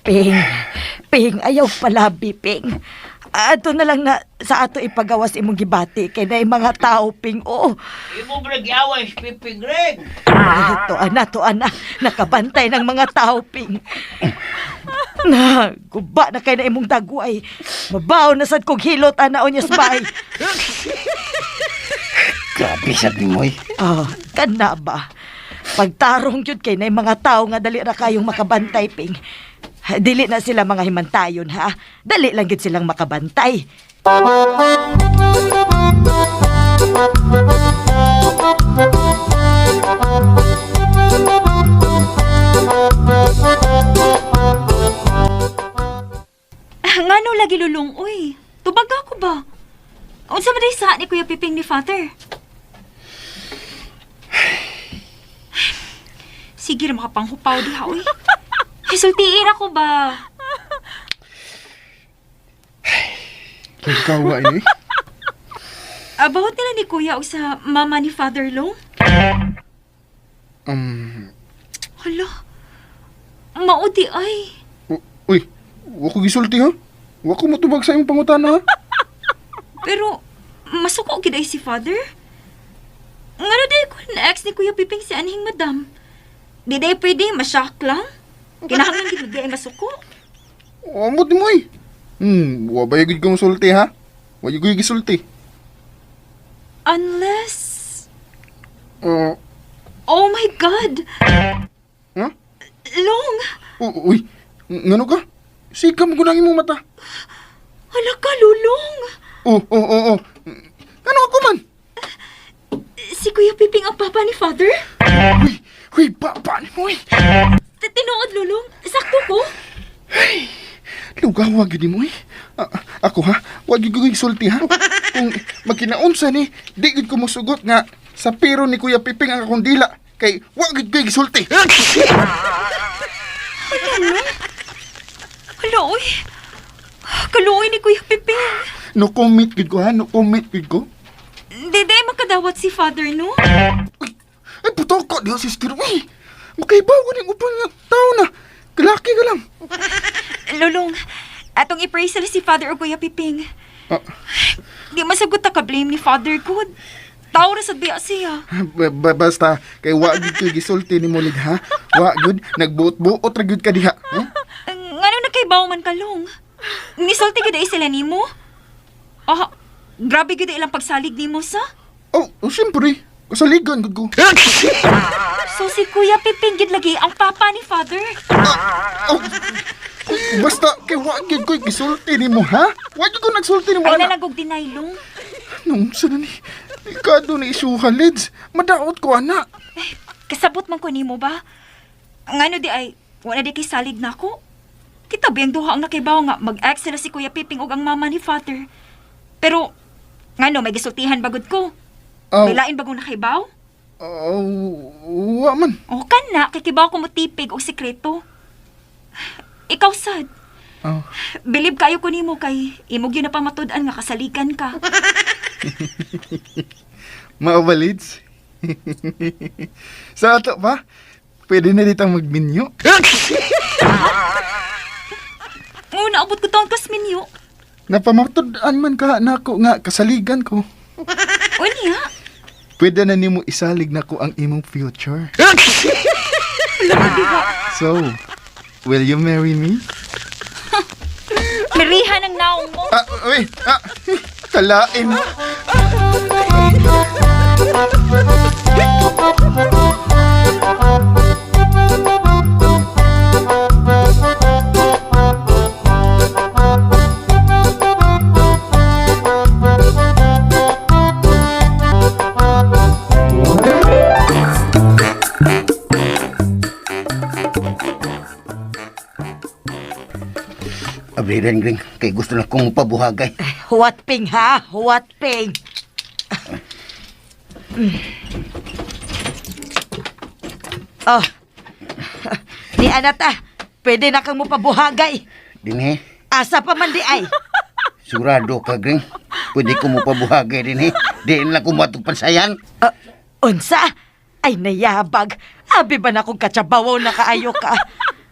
Ping, Ping, ayaw palabi, Ping. Ato na lang na sa ato ipagawas imong gibati kay na mga tao, Ping. Oo. Imo ba nag-iaway si Piping Greg? Ay, to ana, to ana. Nakabantay ng mga tao, Ping. Na, guba na kay na imong dagway. Mabaw na sad kog hilot, ana, onyas bay. Grabe sabi mo, eh. Ah, kana ba? Pagtarong yun kay na mga tao nga dali ra kayong makabantay, Ping. Dili na sila mga himantayon, ha? Dali lang gid silang makabantay. Ngano lagi, Lulong, uy? Tubag ako ba? Unsa ba day sa ni Kuya Piping ni Father? Sige ra makapanghupaw diha, uy. Isultiin ako ba? Ikaw ini. About nila ni Kuya og sa mama ni Father Long? Hala. Mao di ay. Uy, wa ko gisulti ha. Wa ko motubag sa imong pangutana ha. Pero masuko gid ay si Father. Ngano day kun ex ni Kuya Piping si anhing madam? Di day pwede ma-shock lang. Kinahanglan gid di ay masuko. Amot ni mo eh. Wa ba gyud ka mosulti ha? Wa gyud ko gisulti. Unless Uh, Oh my God! ha? Long! Uy, ngano ka? Sikam ko nang imong mata. Hala ka, Lulong! Oh. Ngano ako man? Si Kuya Piping ang papa ni Father? Uy, uy, pa ni mo eh. Tinuod, Lulong? Sakto ko? Lugaw gyud mo eh. Ako ha, wa gyud ko gisulti ha. Kung magkinaunsa ni, di gyud ko mosugot nga sa pero ni Kuya Piping ang akong dila kay wa gyud ko gisulti. Hala, uy! Kaluoy ni Kuya Piping! No comment gyud ko ha, no comment gyud ko. Di di makadawat si Father, no? Uy, ay puto ko diha sister. Uy, makaibaw ko ning uban nga tao na. Kalaki ka lang. Lulong, atong i-pray sila si Father o Kuya Piping. Ah. Di masagot ta ka-blame ni Father good. Tao ra sad biya siya. Basta kay wa gyud ko gisulti ni Mulig ha. Wa gyud nagbuot-buot ra gyud ka diha. Huh? Ngano nagkaibaw man kalong? Nisulti gyud ay sila nimo? Ah, grabe gyud ay ilang pagsalig nimo sa. Oh, siyempre. Kasaligan gud ko. So si Kuya Piping gyud lagi ang papa ni Father. Oh, basta kay wa gyud ko gisulti nimo ha. Wa gyud ko nagsulti nimo Ay ana. na lang og deny long. Nung sa na ni? Delikado ni isuha, Lids. Madaot ko, ana. Kasabot man ko nimo ba? Ngano di ay, wala di kay salig nako. Kita ba yung duha ang nakibaw nga mag-ex sila si Kuya Piping ug ang mama ni Father. Pero, ngano may gisultihan bagod ko. Aw, May lain bagong nakibaw? aw, wa man. O kana, kay kibaw ko motipig og sikreto. Ikaw sad. Aw. Bilib kayo ko nimo kay imog yun na pamatud-an nga kasaligan ka. Mao ba, Lids? Sa ato ba? Pwede na ditang magminyo. Nguna, abot ko taong kasminyo. Napamatud-an man ka nako nga kasaligan ko. Unya, Pwede na nimo isalig nako ang imong future. So, will you marry me? mirihan ang naong mo. Ah, uy, ah, kalain. Abriran, Gring. Kay gusto na kong pabuhagay. Huwat ping ha, huwat ping. Oh. Ni anata, pwede na kang mupabuhagay. Dinhi, Asa pa man di ay. sigurado ka, Gring. Pwede ko mo pabuhagay dinhi. Diin lang ko matugpansayan. Unsa? Ay nayabag. Abi ba na kung katsabawaw na kaayo ka?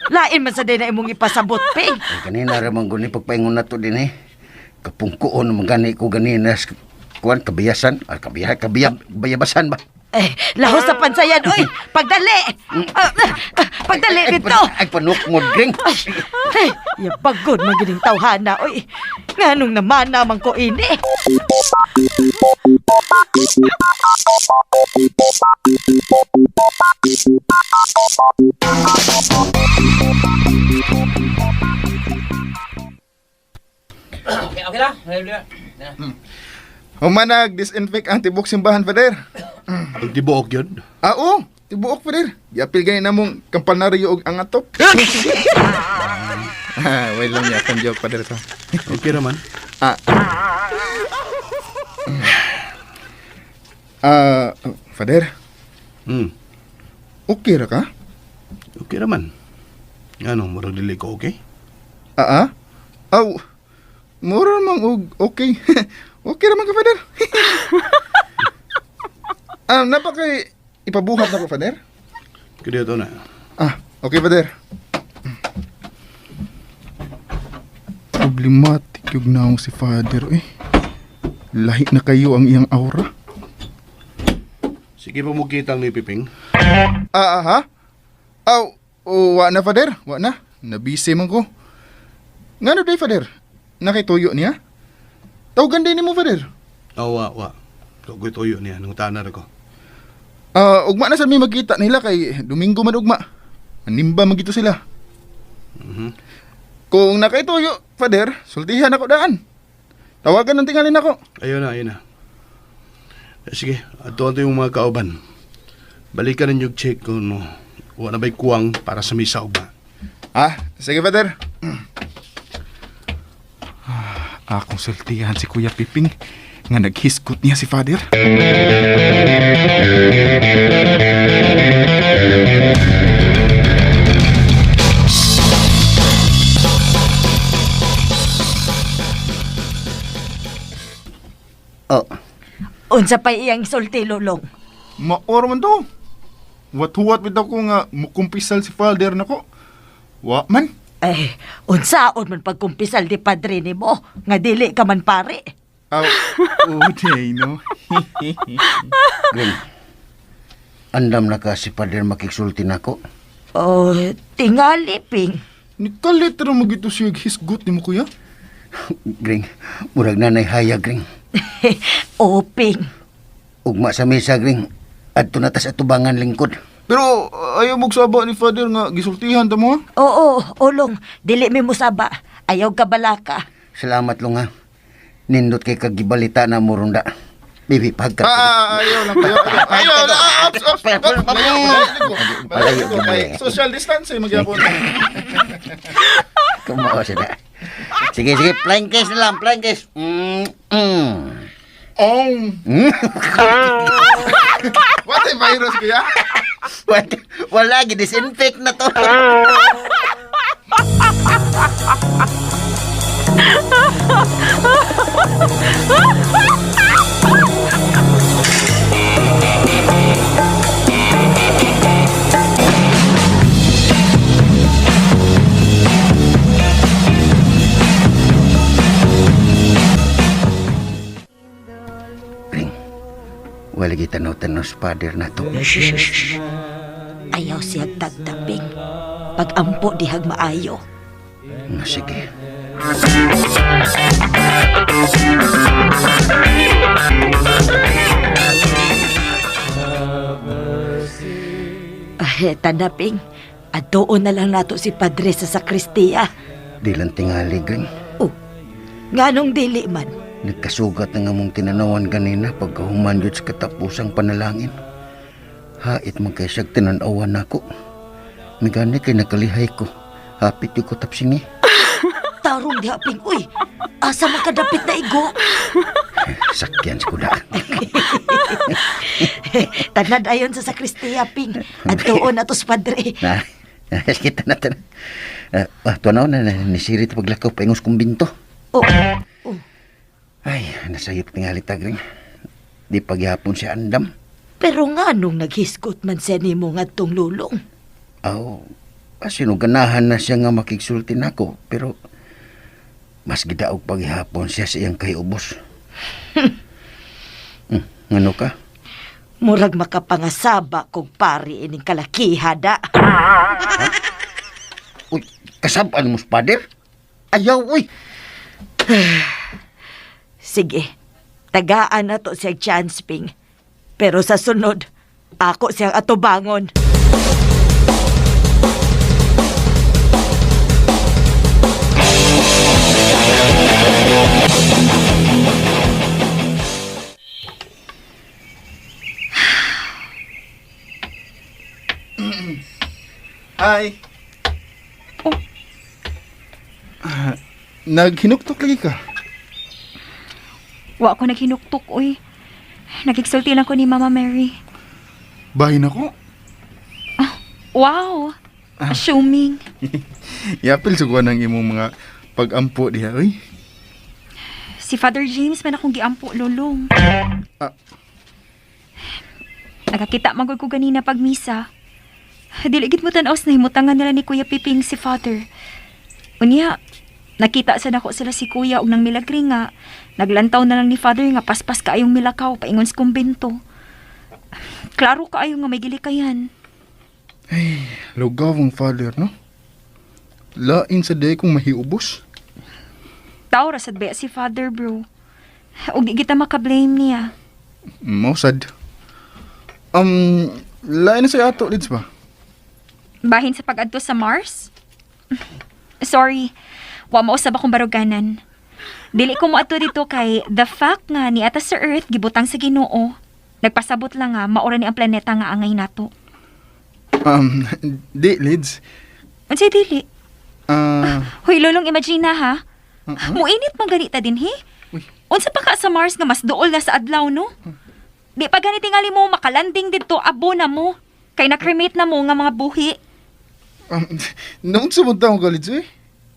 Lain man sa day na imong ipasabot, ping. Ay, kanina ramang guni pagpaingon na to din eh. Kapungkuon naman gani ko ganina sa kuan kabiyasan, ay kabiya kabiya bayabasan ba? Eh, lahos sa pansayan, oy! Pagdali! Ah, ah, pagdali Ay, dito! ay panukmod gring. Ay, yabagod magining tawhana, oy! Nganong naman naman ko ini? Okay, okay lang. Humanag, disinfect ang tibok simbahan, Father. Ang tibuok yun. Ah, oo, tibuok, Father. Giapil gani namong kampanaryo og ang atop. Ah, wait lang niya, akong joke, Father. To. Okay naman. Ah. Ah, Father, okay ra ka? Okay naman. Ano, murag dili ko okay? Ah, ah? Aw, mura man og okay. Okay ra man ka, Father. Ah, napakay ipabuhat na ko, Father. Kaya to na. Ah, okay, Father. Problematic yung naong si Father, eh. Lahi na kayo ang iyang aura. Sige pa mo kitang ni Piping. Ah, ah, ha? Aw, oh, wa na, Father. Wa na. Nabisi man ko. Ngano day, Father? Nakituyo niya? Tawagan din mo, Father. Oh, wa, wa. Kagoy tuyo niya, nung tanar ko. Ah, ugma na sa mi magkita nila kay Domingo man ugma. Manimba magito sila. Kung nakaituyo, Father, sultihan ako daan. Tawagan ng tingalin ako. Ayun na, ayun na. Eh, sige, ato ato yung mga kauban. Balikan ninyo check kung no, wala ba'y kuwang para sa misa ugma. Ah, sige, Father. Ah, akong sultihan si Kuya Piping nga naghiskot niya si Father. Oh, Unsa pa iyang sulti, Lulong? Maor man to. Wat-huwat bitaw ko nga mukumpisal si Father nako. Wa man. Eh, unsaon man pagkumpisal di padre nimo nga dili ka man pare. Aw, oh, day, no. Gring. Andam na ka si Father makiksulti nako. Oh, tingali ping. Nikalit ra magito siya hisgot nimo kuya. Gring, murag nanay hayag, Gring. oh, ping. Ugma sa mesa, Gring. Adto na tas atubangan lingkod. Pero ayaw magsaba ni Father nga gisultihan ta mo. ha? Oo, ulong, dili mi musaba. Ayaw ka balaka. Salamat long ha. Nindot kay kagibalita na murunda. Bibi, pagka. Ah, ayaw lang kayo. Ayaw, ayaw, ops, ops, ops. Malayo, malayo. Malayo ko kay social distancing magyapon. Kumao sila. Sige, sige, flying kiss na lang, flying kiss. Oh. What a virus kuya? Wala, wala, disinfect na to. Ring, wala gitanaw-tanaw sa father na to. Ayaw siya tagtaping. Pag-ampo dihag maayo. Nga, sige. Ay, tanaping. Adoon na lang nato si Padre sa sakristiya. Di lang tingali, Gring. Oh, nganong dili man. Nagkasugat na nga mong tinanawan ganina pagkahuman yun sa katapusang panalangin. Hait man kay siyag tinanawan nako. Migani kay nakalihay ko. Hapit yung ko tapsingi. Tarong diha, Ping. Uy, asa man kadapit na igo? Sakyan sa kuda. Tanad ayon sa sakristiya, Ping. Adtoon na to sa Padre. Na, kita na tanan. Tuanaw na, na nisirit paglakaw paingos kumbinto. Oh, oh. Ay, nasayop tingali tagring. Di pagyapon si Andam. Pero nga nung naghisgot man siya nimo ngadtong lulong. Aw, asino ganahan na siya nga makigsulti nako, pero mas gidaog paghihapon siya sa iyang kaiubos. Ngano ka? Murag makapangasaba kog pari ining kalakiha da. Uy, kasabaan mo, father? Ayaw, uy! Sige, tagaan na to siya chance, Ping. Pero sa sunod, ako siyang atubangon. Hi. Oh. Ah, naghinuktok lagi ka. Wa ko naghinuktok, uy. Nagigsulti lang ko ni Mama Mary. Bahin ako. Wow! Assuming. Yapil sa kuha ng imong mga pag-ampo diha, uy. Si Father James man akong giampo, lulong. Ah. Nakakita magod ko ganina pag misa. Dili gid mo tan-aw sa nahimutangan nila ni Kuya Piping si Father. Unya, nakita sa nako sila si Kuya og nang milagri nga naglantaw na lang ni Father nga paspas kaayong milakaw paingon sa kumbento. Klaro kaayo nga may gilikayan. Lugaw ang father, no? Lain sa day kong mahiubos. Tao ra sad ba si Father, bro. Og di kita makablame niya. Mausad. Lain na sa ato, Lids ba? Bahin sa pag-adto sa Mars? Sorry, wa mausab akong baruganan. Dili ko moadto dito kay the fact nga ni ata sa Earth gibutang sa Ginoo. Nagpasabot lang nga maura ni ang planeta nga angay nato. Di, Lids. Unsay dili? Ah, Hoy lolong imagine na ha. Muinit man ganita din he. Uy. Unsa pa ka sa Mars nga mas duol na sa adlaw no? Di pa gani tingali mo makalanding didto abo na mo. Kay na-cremate na mo nga mga buhi. noon sa punta ko ka, Lids, eh.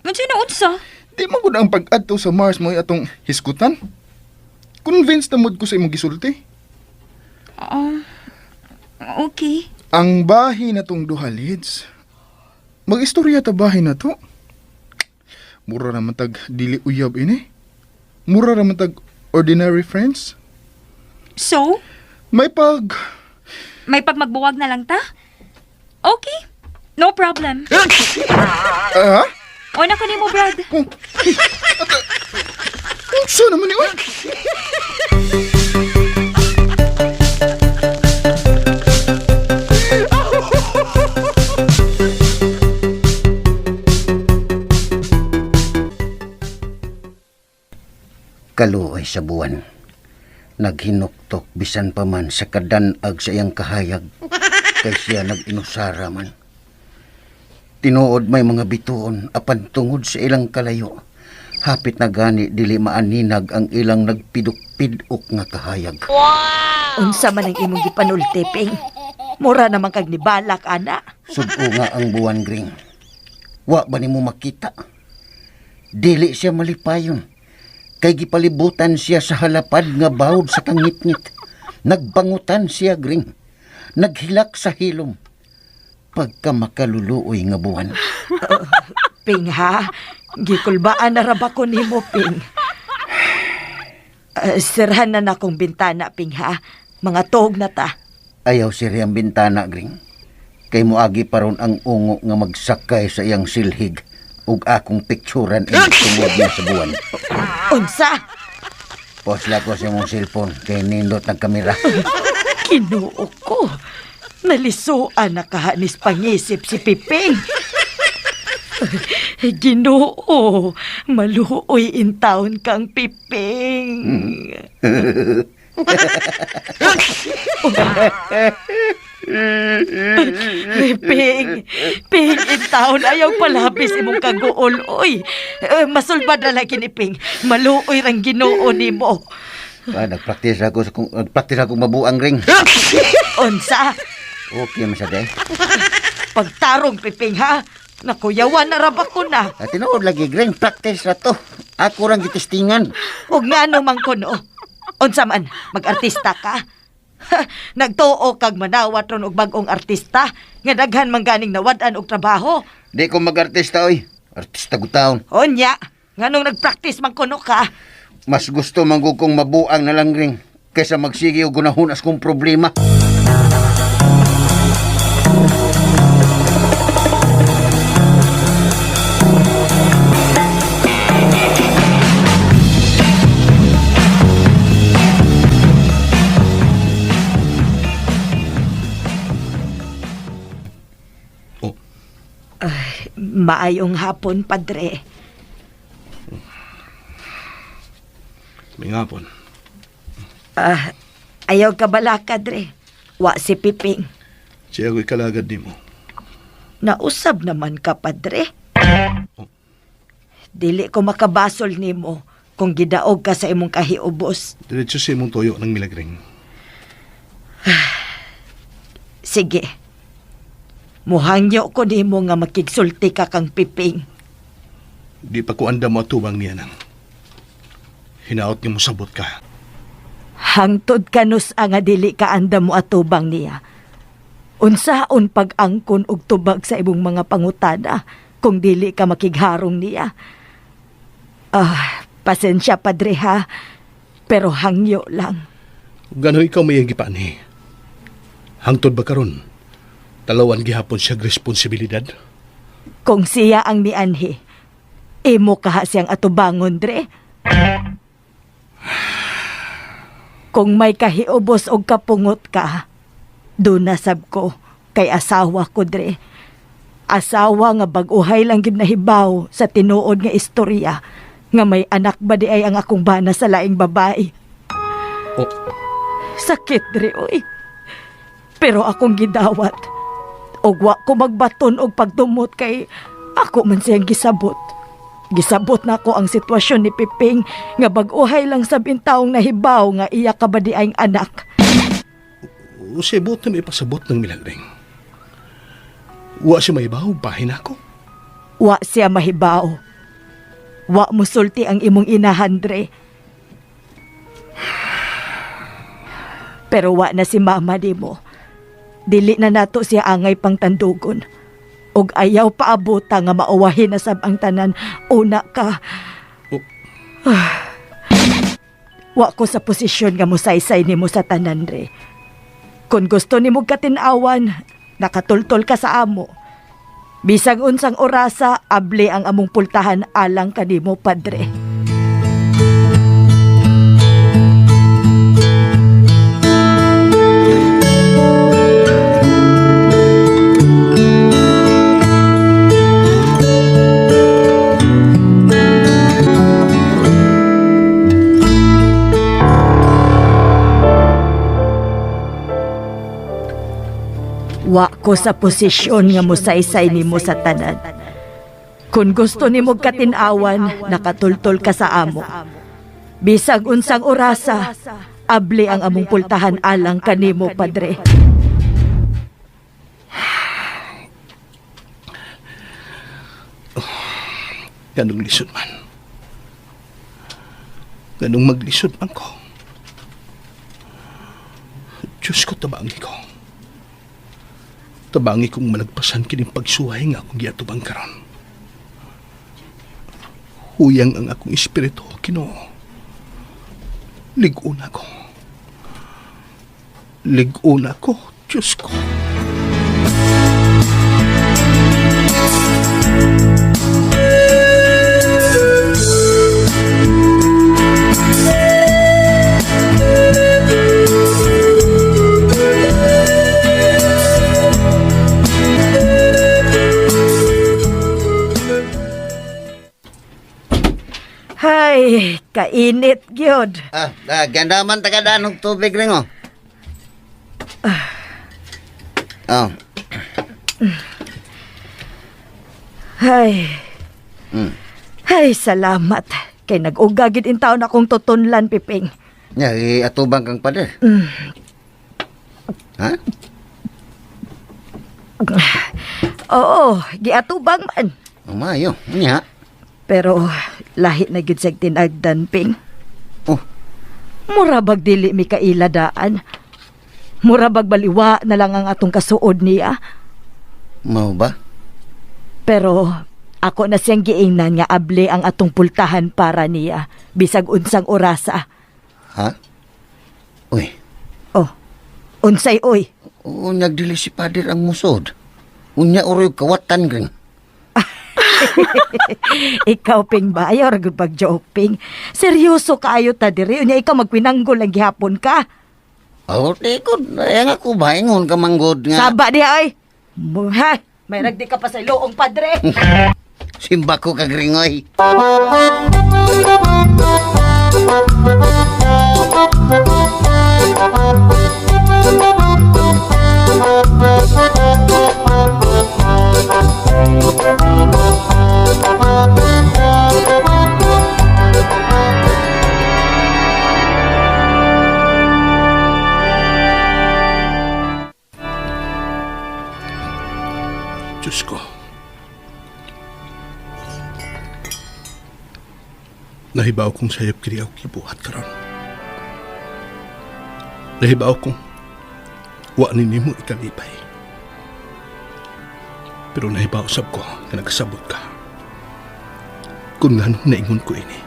Unsay na unsa? Di man gud ang pag-adto sa Mars mo atong hisgutan. Convinced na mood ko sa imong gisulti. Okay. Ang bahin na tong duha, Lids. Mag-istorya ta bahin na to. Mura naman tag dili uyab ini. Mura naman tag ordinary friends. So, May pag may pagmagbuwag na lang ta? Okay. No problem. Ah? Una ko nimo, Brad. Oh. Unsa naman ni oy? Kaluoy sa buwan. Naghinuktok bisan pa man sa kadanag sa iyang kahayag kay siya nag-inusara man. Tinuod may mga bituon apan tungod sa ilang kalayo. Hapit na gani dili maaninag ang ilang nagpidok-pidok nga kahayag. Unsa man ang imong gipanulti, Ping? Mura naman kag nibalak, ana. Sudo nga ang buwan, Gring. Wa ba nimo makita? Dili siya malipayon. Kay gipalibutan siya sa halapad nga bawd sa kangitngit. Nagbangutan siya, Gring. Naghilak sa hilom. Pagka makaluluoy nga buwan. Ping ha, gikulbaan na ra ba ko nimo, Ping. Sirhan na na akong bintana, Ping ha. Mga tuog na ta. Ayaw siri ang bintana, Gring. Kay moagi pa ron ang ungo nga magsakay sa iyang silhig ug akong pikturan ini tungod niya sa buwan. Unsa? Posla ko sa imong cellphone kay nindot ng kamera. Kinuo ko. Nalisuan na kahanis pangisip si Piping. Ginoo, maluoy in town kang Piping. Ping, Ping, in town, ayaw palapis imong kaguol, oy. Eh, masulbad na lagi ni Ping. Maluoy rang Ginoo nimo. Ah, nagpraktis ako mabuang ring. Unsa? Okay man sa day. Pagtarong, Piping, ha? Nakuyawan na raba ko na. Ah, tinuod lagi Gring, practice ra to. Ako rang gitistingan. Ug ngano man kuno. Unsa man, mag-artista ka? Ha, nagtuo kag manawat ron og bag-ong artista nga daghan man ganing nawad-an og trabaho. Di ko mag-artista oy. Artista gutaon. Unya, nganong nagpractice man kuno ka? Mas gusto man gud kong mabuang na lang ring kaysa magsige og gunahunas kong problema. Oh, Maayong hapon, padre. may ngapon. Ah, ayaw ka balaka, dre. Wa si Piping. Siya ako'y kalagad nimo. Nausab naman ka, padre. Dili ko makabasol nimo kung gidaog ka sa imong kahiubos. Diretso sa imong toyo ng milagring. Sige. Muhangyo ko nimo nga makigsulti ka kang Piping. Di pa ko andam atubang niya nang. Hinaot nga mosabot ka. Hangtod kanus nga dili ka andam mo atubang niya. Unsaon pag-angkon og tubag sa imong mga pangutana kung dili ka makigharong niya. Ah, pasensya padre ha, pero hangyo lang. Ug gano'y ikaw may gipani. Hangtod ba karon? Talawan gihapon siya responsibilidad. Kung siya ang mianhi, imo kaha siyang atubangon dre. Kung may kahiubos og kapungot ka, doon na sab ko kay asawa ko dre. Asawa nga bag-uhay lang gid nahibaw sa tinuod nga istorya nga may anak ba di ay ang akong bana sa laing babae. Oh, Sakit dre oy. Pero akong gidawat. Og wa ko magbaton og pagdumot kay ako man siyang gisabot. Gisabot na ako ang sitwasyon ni Piping nga bag-uhay lang sa bintawong nahibaw nga iya ka ba di ay ang anak. usay buot na may ipasabot ng milagring. Wa siya mahibaw, bahin ako. Wa siya mahibaw. Wa musulti ang imong inahan, Dre. Pero wa na si mama di mo. Dili na nato siya angay pang tandugon. Og ayaw paabota nga mauwahin na sab ang tanan. Una ka. Oh. Wa ko sa posisyon nga musaysay nimo sa tanan, Dre. Kung gusto nimo katinawan, nakatultol ka sa amo. Bisag unsang orasa, able ang among pultahan alang kanimo, padre. Wa ko sa posisyon nga musaysay nimo sa tanan. Kung gusto nimo katin-awan, nakatultol ka sa amo. Bisag unsang orasa, abli ang among pultahan alang kanimo, padre. Ganong lisod man. Ganong maglisod man ko. Diyos ko, tabangi ko. Tabangi kong malagpasan kining pagsuway nga akong giatubang karon. Huyang ang akong espiritu, Ginoo. Lig-on ako. Lig-on ako, Diyos ko. Hay, kainit gyud. Ah, ah ganda man tagadaan og tubig rin oh. Oh. Hay. Hay, salamat. Kay nag-uga gid in taon akong tutunlan, Piping. Ya, atubang kang pader. Ha? Oo, giatubang man. Umayo, unya. Pero lahi na gyud siyang tinagdan, Ping. Oh, Mura bag dili mi kailadaan. Mura bag baliwa na lang ang atong kasuod niya. Mao ba? Pero ako na siyang giingnan nga able ang atong pultahan para niya bisag unsang orasa. Ha? Uy, Oh, unsay oy. unyag dili si pader ang musod. Unya uroy kawatan rin. Ikaw, Ping, ba? Ayaw ra gud pag-joke, Ping. Seryoso kaayo ta diri. Unya ikaw magpinanggol ang gihapon ka. Oh, tikod. Ay nga ko ba ingon ka manggod nga. Saba diha ay. Ha, may ragdi ka pa sa iloong padre. Simba ko kag ringoy. Diyos ko. Nahibaw kong sayop kini ako gibuhat karon. Nahibaw kong wa ni nimo ikalipay. Pero nahibaw sab ko nga nagsabot ka. Kung nganong naingon ko ini.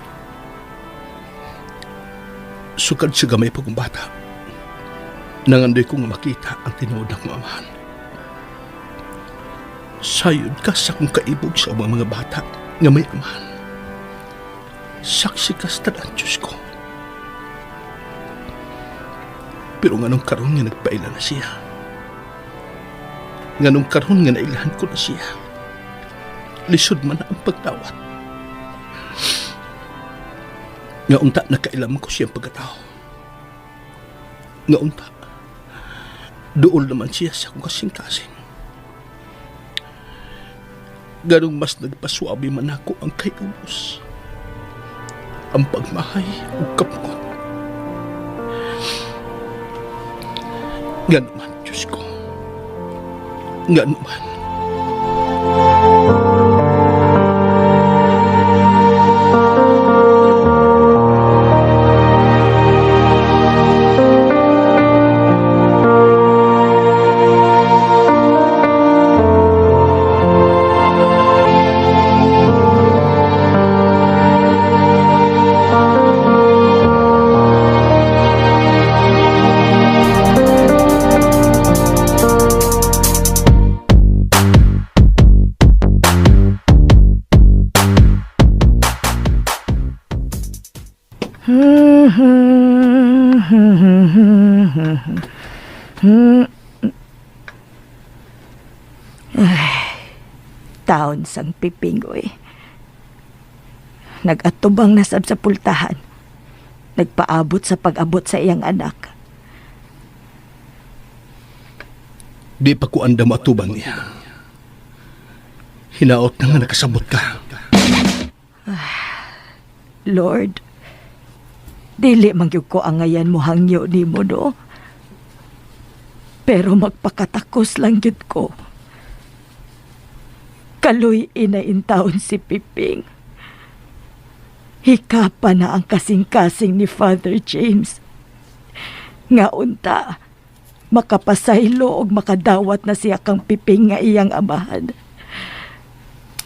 Sukad sa gamay pa kong bata, nangandoy ko nga makita ang tinuod akong amahan. Sayod ka sa akong kaibog sa ubang mga bata nga may amahan. Saksi ka sa tanan, Diyos ko. Pero nganong karon nga nagpaila na siya. Nganong karon nga nailhan ko na siya. Lisod man na ang pagdawat. Nga unta nakailam ko siyang pagkatao. Nga unta, duol naman siya sa akong kasing-kasing. Ganong mas nagpaswabi man ako ang kay ubos. Ang pagmahay ug kapngot. Ngano man, Diyos ko. Ngano man. Taon sang pipingoy. Nag-atubang nasab sa pultahan. Nagpaabot sa pag-abot sa iyang anak. Di pa ko andam atubang niya. Hinaot na nga nakasabot ka. Lord, dili man gyud ko angayan mo hangyo nimo no. Pero magpakatakos lang gyud ko. Kaloy inaintaon si Piping. Hikapa na ang kasing-kasing ni Father James. Nga unta, makapasaylo og makadawat na siya kang Piping nga iyang amahan.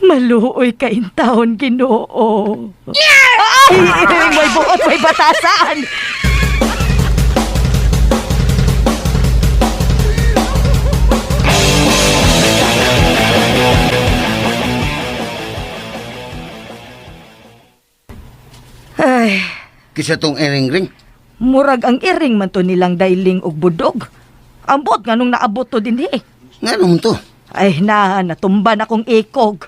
Maluoy ka intawon, Ginoo. Ay, may buot, may batasan. Ay, Kisa tong iring-ring. murag ang iring man to nilang dailing og budog. Ambot nga nung naabot to din eh. Nga naman to. Ay na, natumba na kong ikog.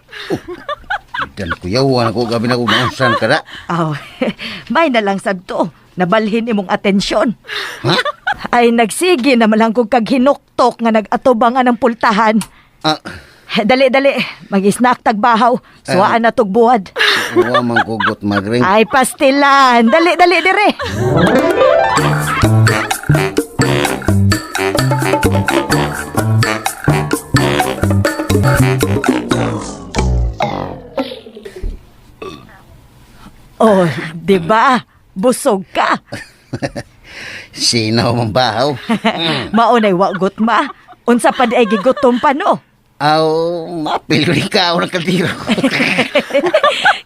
Dan kuyawan ako gabi na kung naunsan ka na. Aw, may na lang sad to. Nabalhin imong atensyon. Ha? Ay nagsige na malang kog kag hinuktok nga nag-atubangan ng pultahan. Ah, Dali, dali. Mag-snack tagbahaw. Suwaan na tugbuad. wa man kugot magring. Ay, pastilan. Dali, dali, dire. Oh, di ba? Busog ka. Sinaw man bahaw. Maunay wagot ma. Unsa pa di ay gigutom pa no? Aw, mapil rin ka ng kaldero.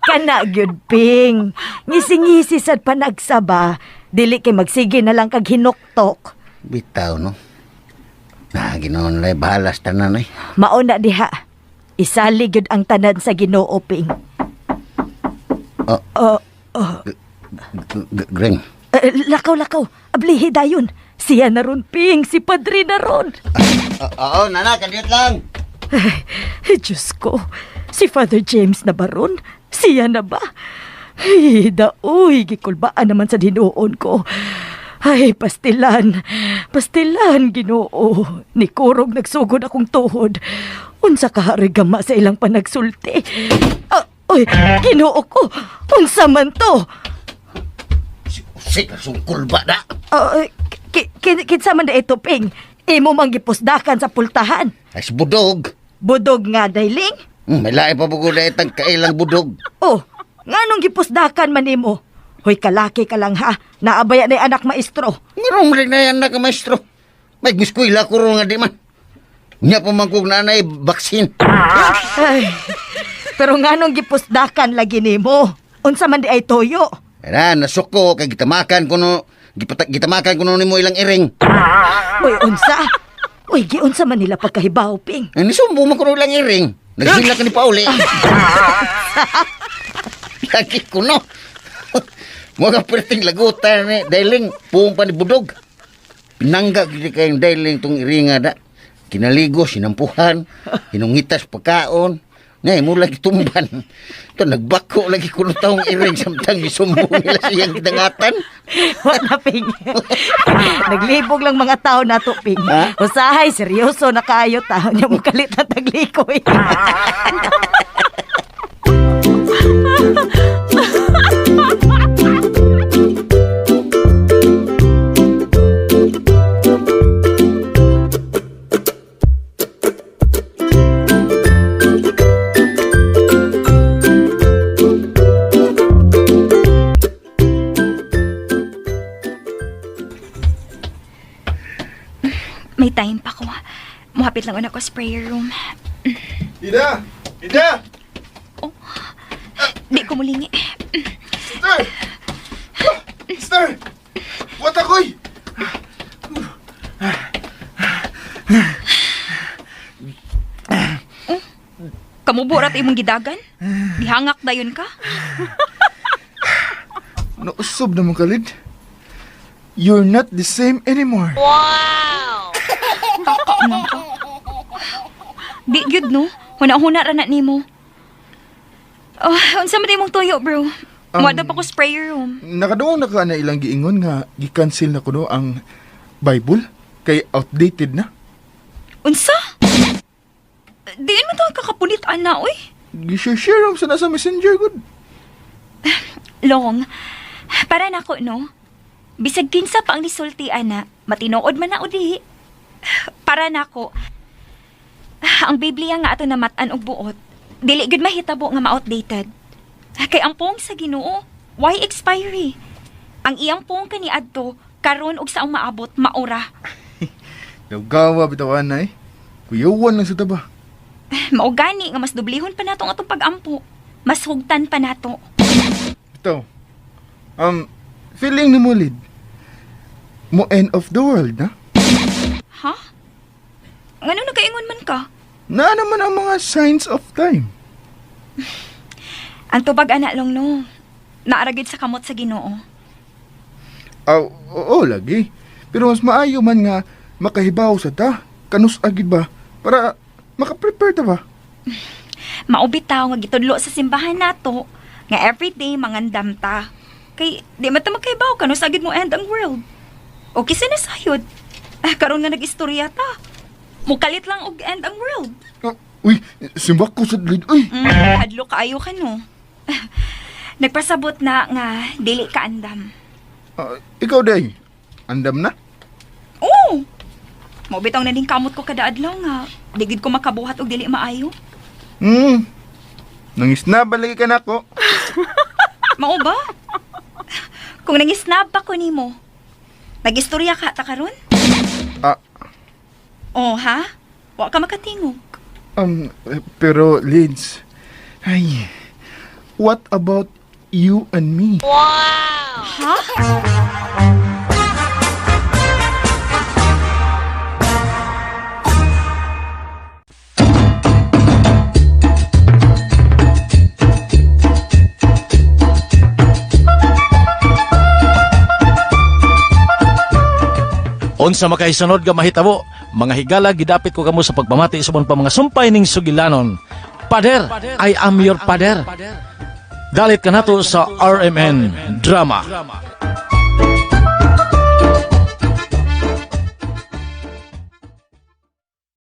Kana gyud ping. Ngisi-ngisi sad panagsaba. Dili kay magsige na lang kag hinuktok. Bitaw, no? Na, ginoon lang, bahalas tanan, eh. Mauna diha. Isali gyud ang tanan sa Ginoo ping. Oh. Oh, Greng. Lakaw lakaw. Ablihi dayon. Siya na ron ping, si Padre na ron. Oo, nana, kadiyot lang. Ay, Diyos ko, si Father James na ba ron? Siya na ba? Ay, daoy, gikulbaan naman sa dinuon ko. Ay, pastilan, pastilan, Ginoo. Ni Kurog nagsugod akong tuhod. Unsa ka gama sa ilang panagsulti. Ah, oy, Ginoo ko, unsa man to? Sik, sungkol ba na? Ah, kinsa man da ito, Ping? Imo mang gipusdakan sa pultahan. Ay, si budog. Budog nga, dailing. May lain pa bugod na itang kailang budog. Oh, nganong gipusdakan man nimo? Hoy, kalaki ka lang ha. Naabaya na anak maestro. Ngarong rin na yan na ka, maestro. May miskwila ko ron nga di man. Nya pa man kong nanay baksin. Ay, pero nganong gipusdakan lagi nimo? Unsa man di ay toyo? Ana, nasuko kay gitamakan ko no, gitamakan ko no nimo ilang iring. Uy, unsa? Uy, giunsa man nila pagkahibaw, Ping. Ay, nisumbo man ko no ilang iring. Naghila ka ni Pauli. Lagi ko no. Mga perting lagutan ni dailing, puong pa ni budog. Pinangga gid kayong dailing tong iringa da. Kinaligo, sinampuhan, hinungitas pagkaon. Ngay, mo lagi tumban. Ito, nagbako lagi kuno taong iring samtang isumbong nila siyang gidangatan. Wala, Ping. Naglibog lang mga tao nato, Ping. Ha? Usahay, seryoso na kayo tao niya mo kalit na taglikoy. May time pa ko. Muhapit lang una ko sa prayer room. Ida! Ida! Di ko mulingi. Sister! Ah, Sister! What ako'y? Kamuburat imong gidagan? Gihangak dayon ka? Nausob na mo kalid. You're not the same anymore. Di gyud no. Huna-huna ra na nimo. Oh, unsa man imong tuyo, bro? Muadto pa ko sa prayer room. Nakaduong na ka na ilang giingon nga gi-cancel na kuno ang Bible kay outdated na. Unsa? Diin mo to ang kakapunit, ana, uy. Gishare-share sa nasa messenger gud. Long, para nako, no? Bisag kinsa pa ang nisulti, ana, matinuod man na udi. Para nako, ang Biblia nga ato namatan og buot, dili gud mahitabo nga ma-outdated. Kay ang pong sa Ginoo, why expiry? Ang iyang pong kaniadto, karon og saong maabot, maura. Dawgawa bitaw anay. Kuyawan lang sa taba. Mao gani nga mas dublihon pa nato ang atong pag-ampo. Mas hugtan pa nato. Bitaw. Feeling ni mo lead. Mo end of the world na? Ha? Ngano nagaingon man ka? Na naman ang mga signs of time. Ang tubag ana lang no. Naaragid sa kamot sa Ginoo. Aw, oo, lagi. Pero mas maayo man nga makahibaw sa ta. Kanus agid ba? Para makaprepare ta ba? Maubitaw nga gitudlo sa simbahan nato nga everyday mangandam ta. Kay di man ta makahibaw kano sagid mo end ang world. O kisa na sayod. Ah, karon nga nag-istorya ta. Mukalit lang og end ang world. Ah, uy, simbak ko sa lead. Uy, Hadlo kaayo ka no. Nagpasabot na nga dili ka andam. ah, ikaw day. Andam na? Oo. Maubitaw na din kamot ko kada adlaw nga digid ko makabuhat og dili maayo. Nangisna ba lagi ka na ako? Mao ba? Kung nangisnab pa ko nimo, nagistorya ka ta karon? Ah, Oh, ha? Wa ka makatingog. pero Lids, ay, what about you and me? Ha? Unsa makaisunod nga mahitabo, mga higala gidapit ko kamo sa pagpamati sa pa mga sumpay ning sugilanon. Pader, I am your pader. Dalit kanato sa RMN Drama.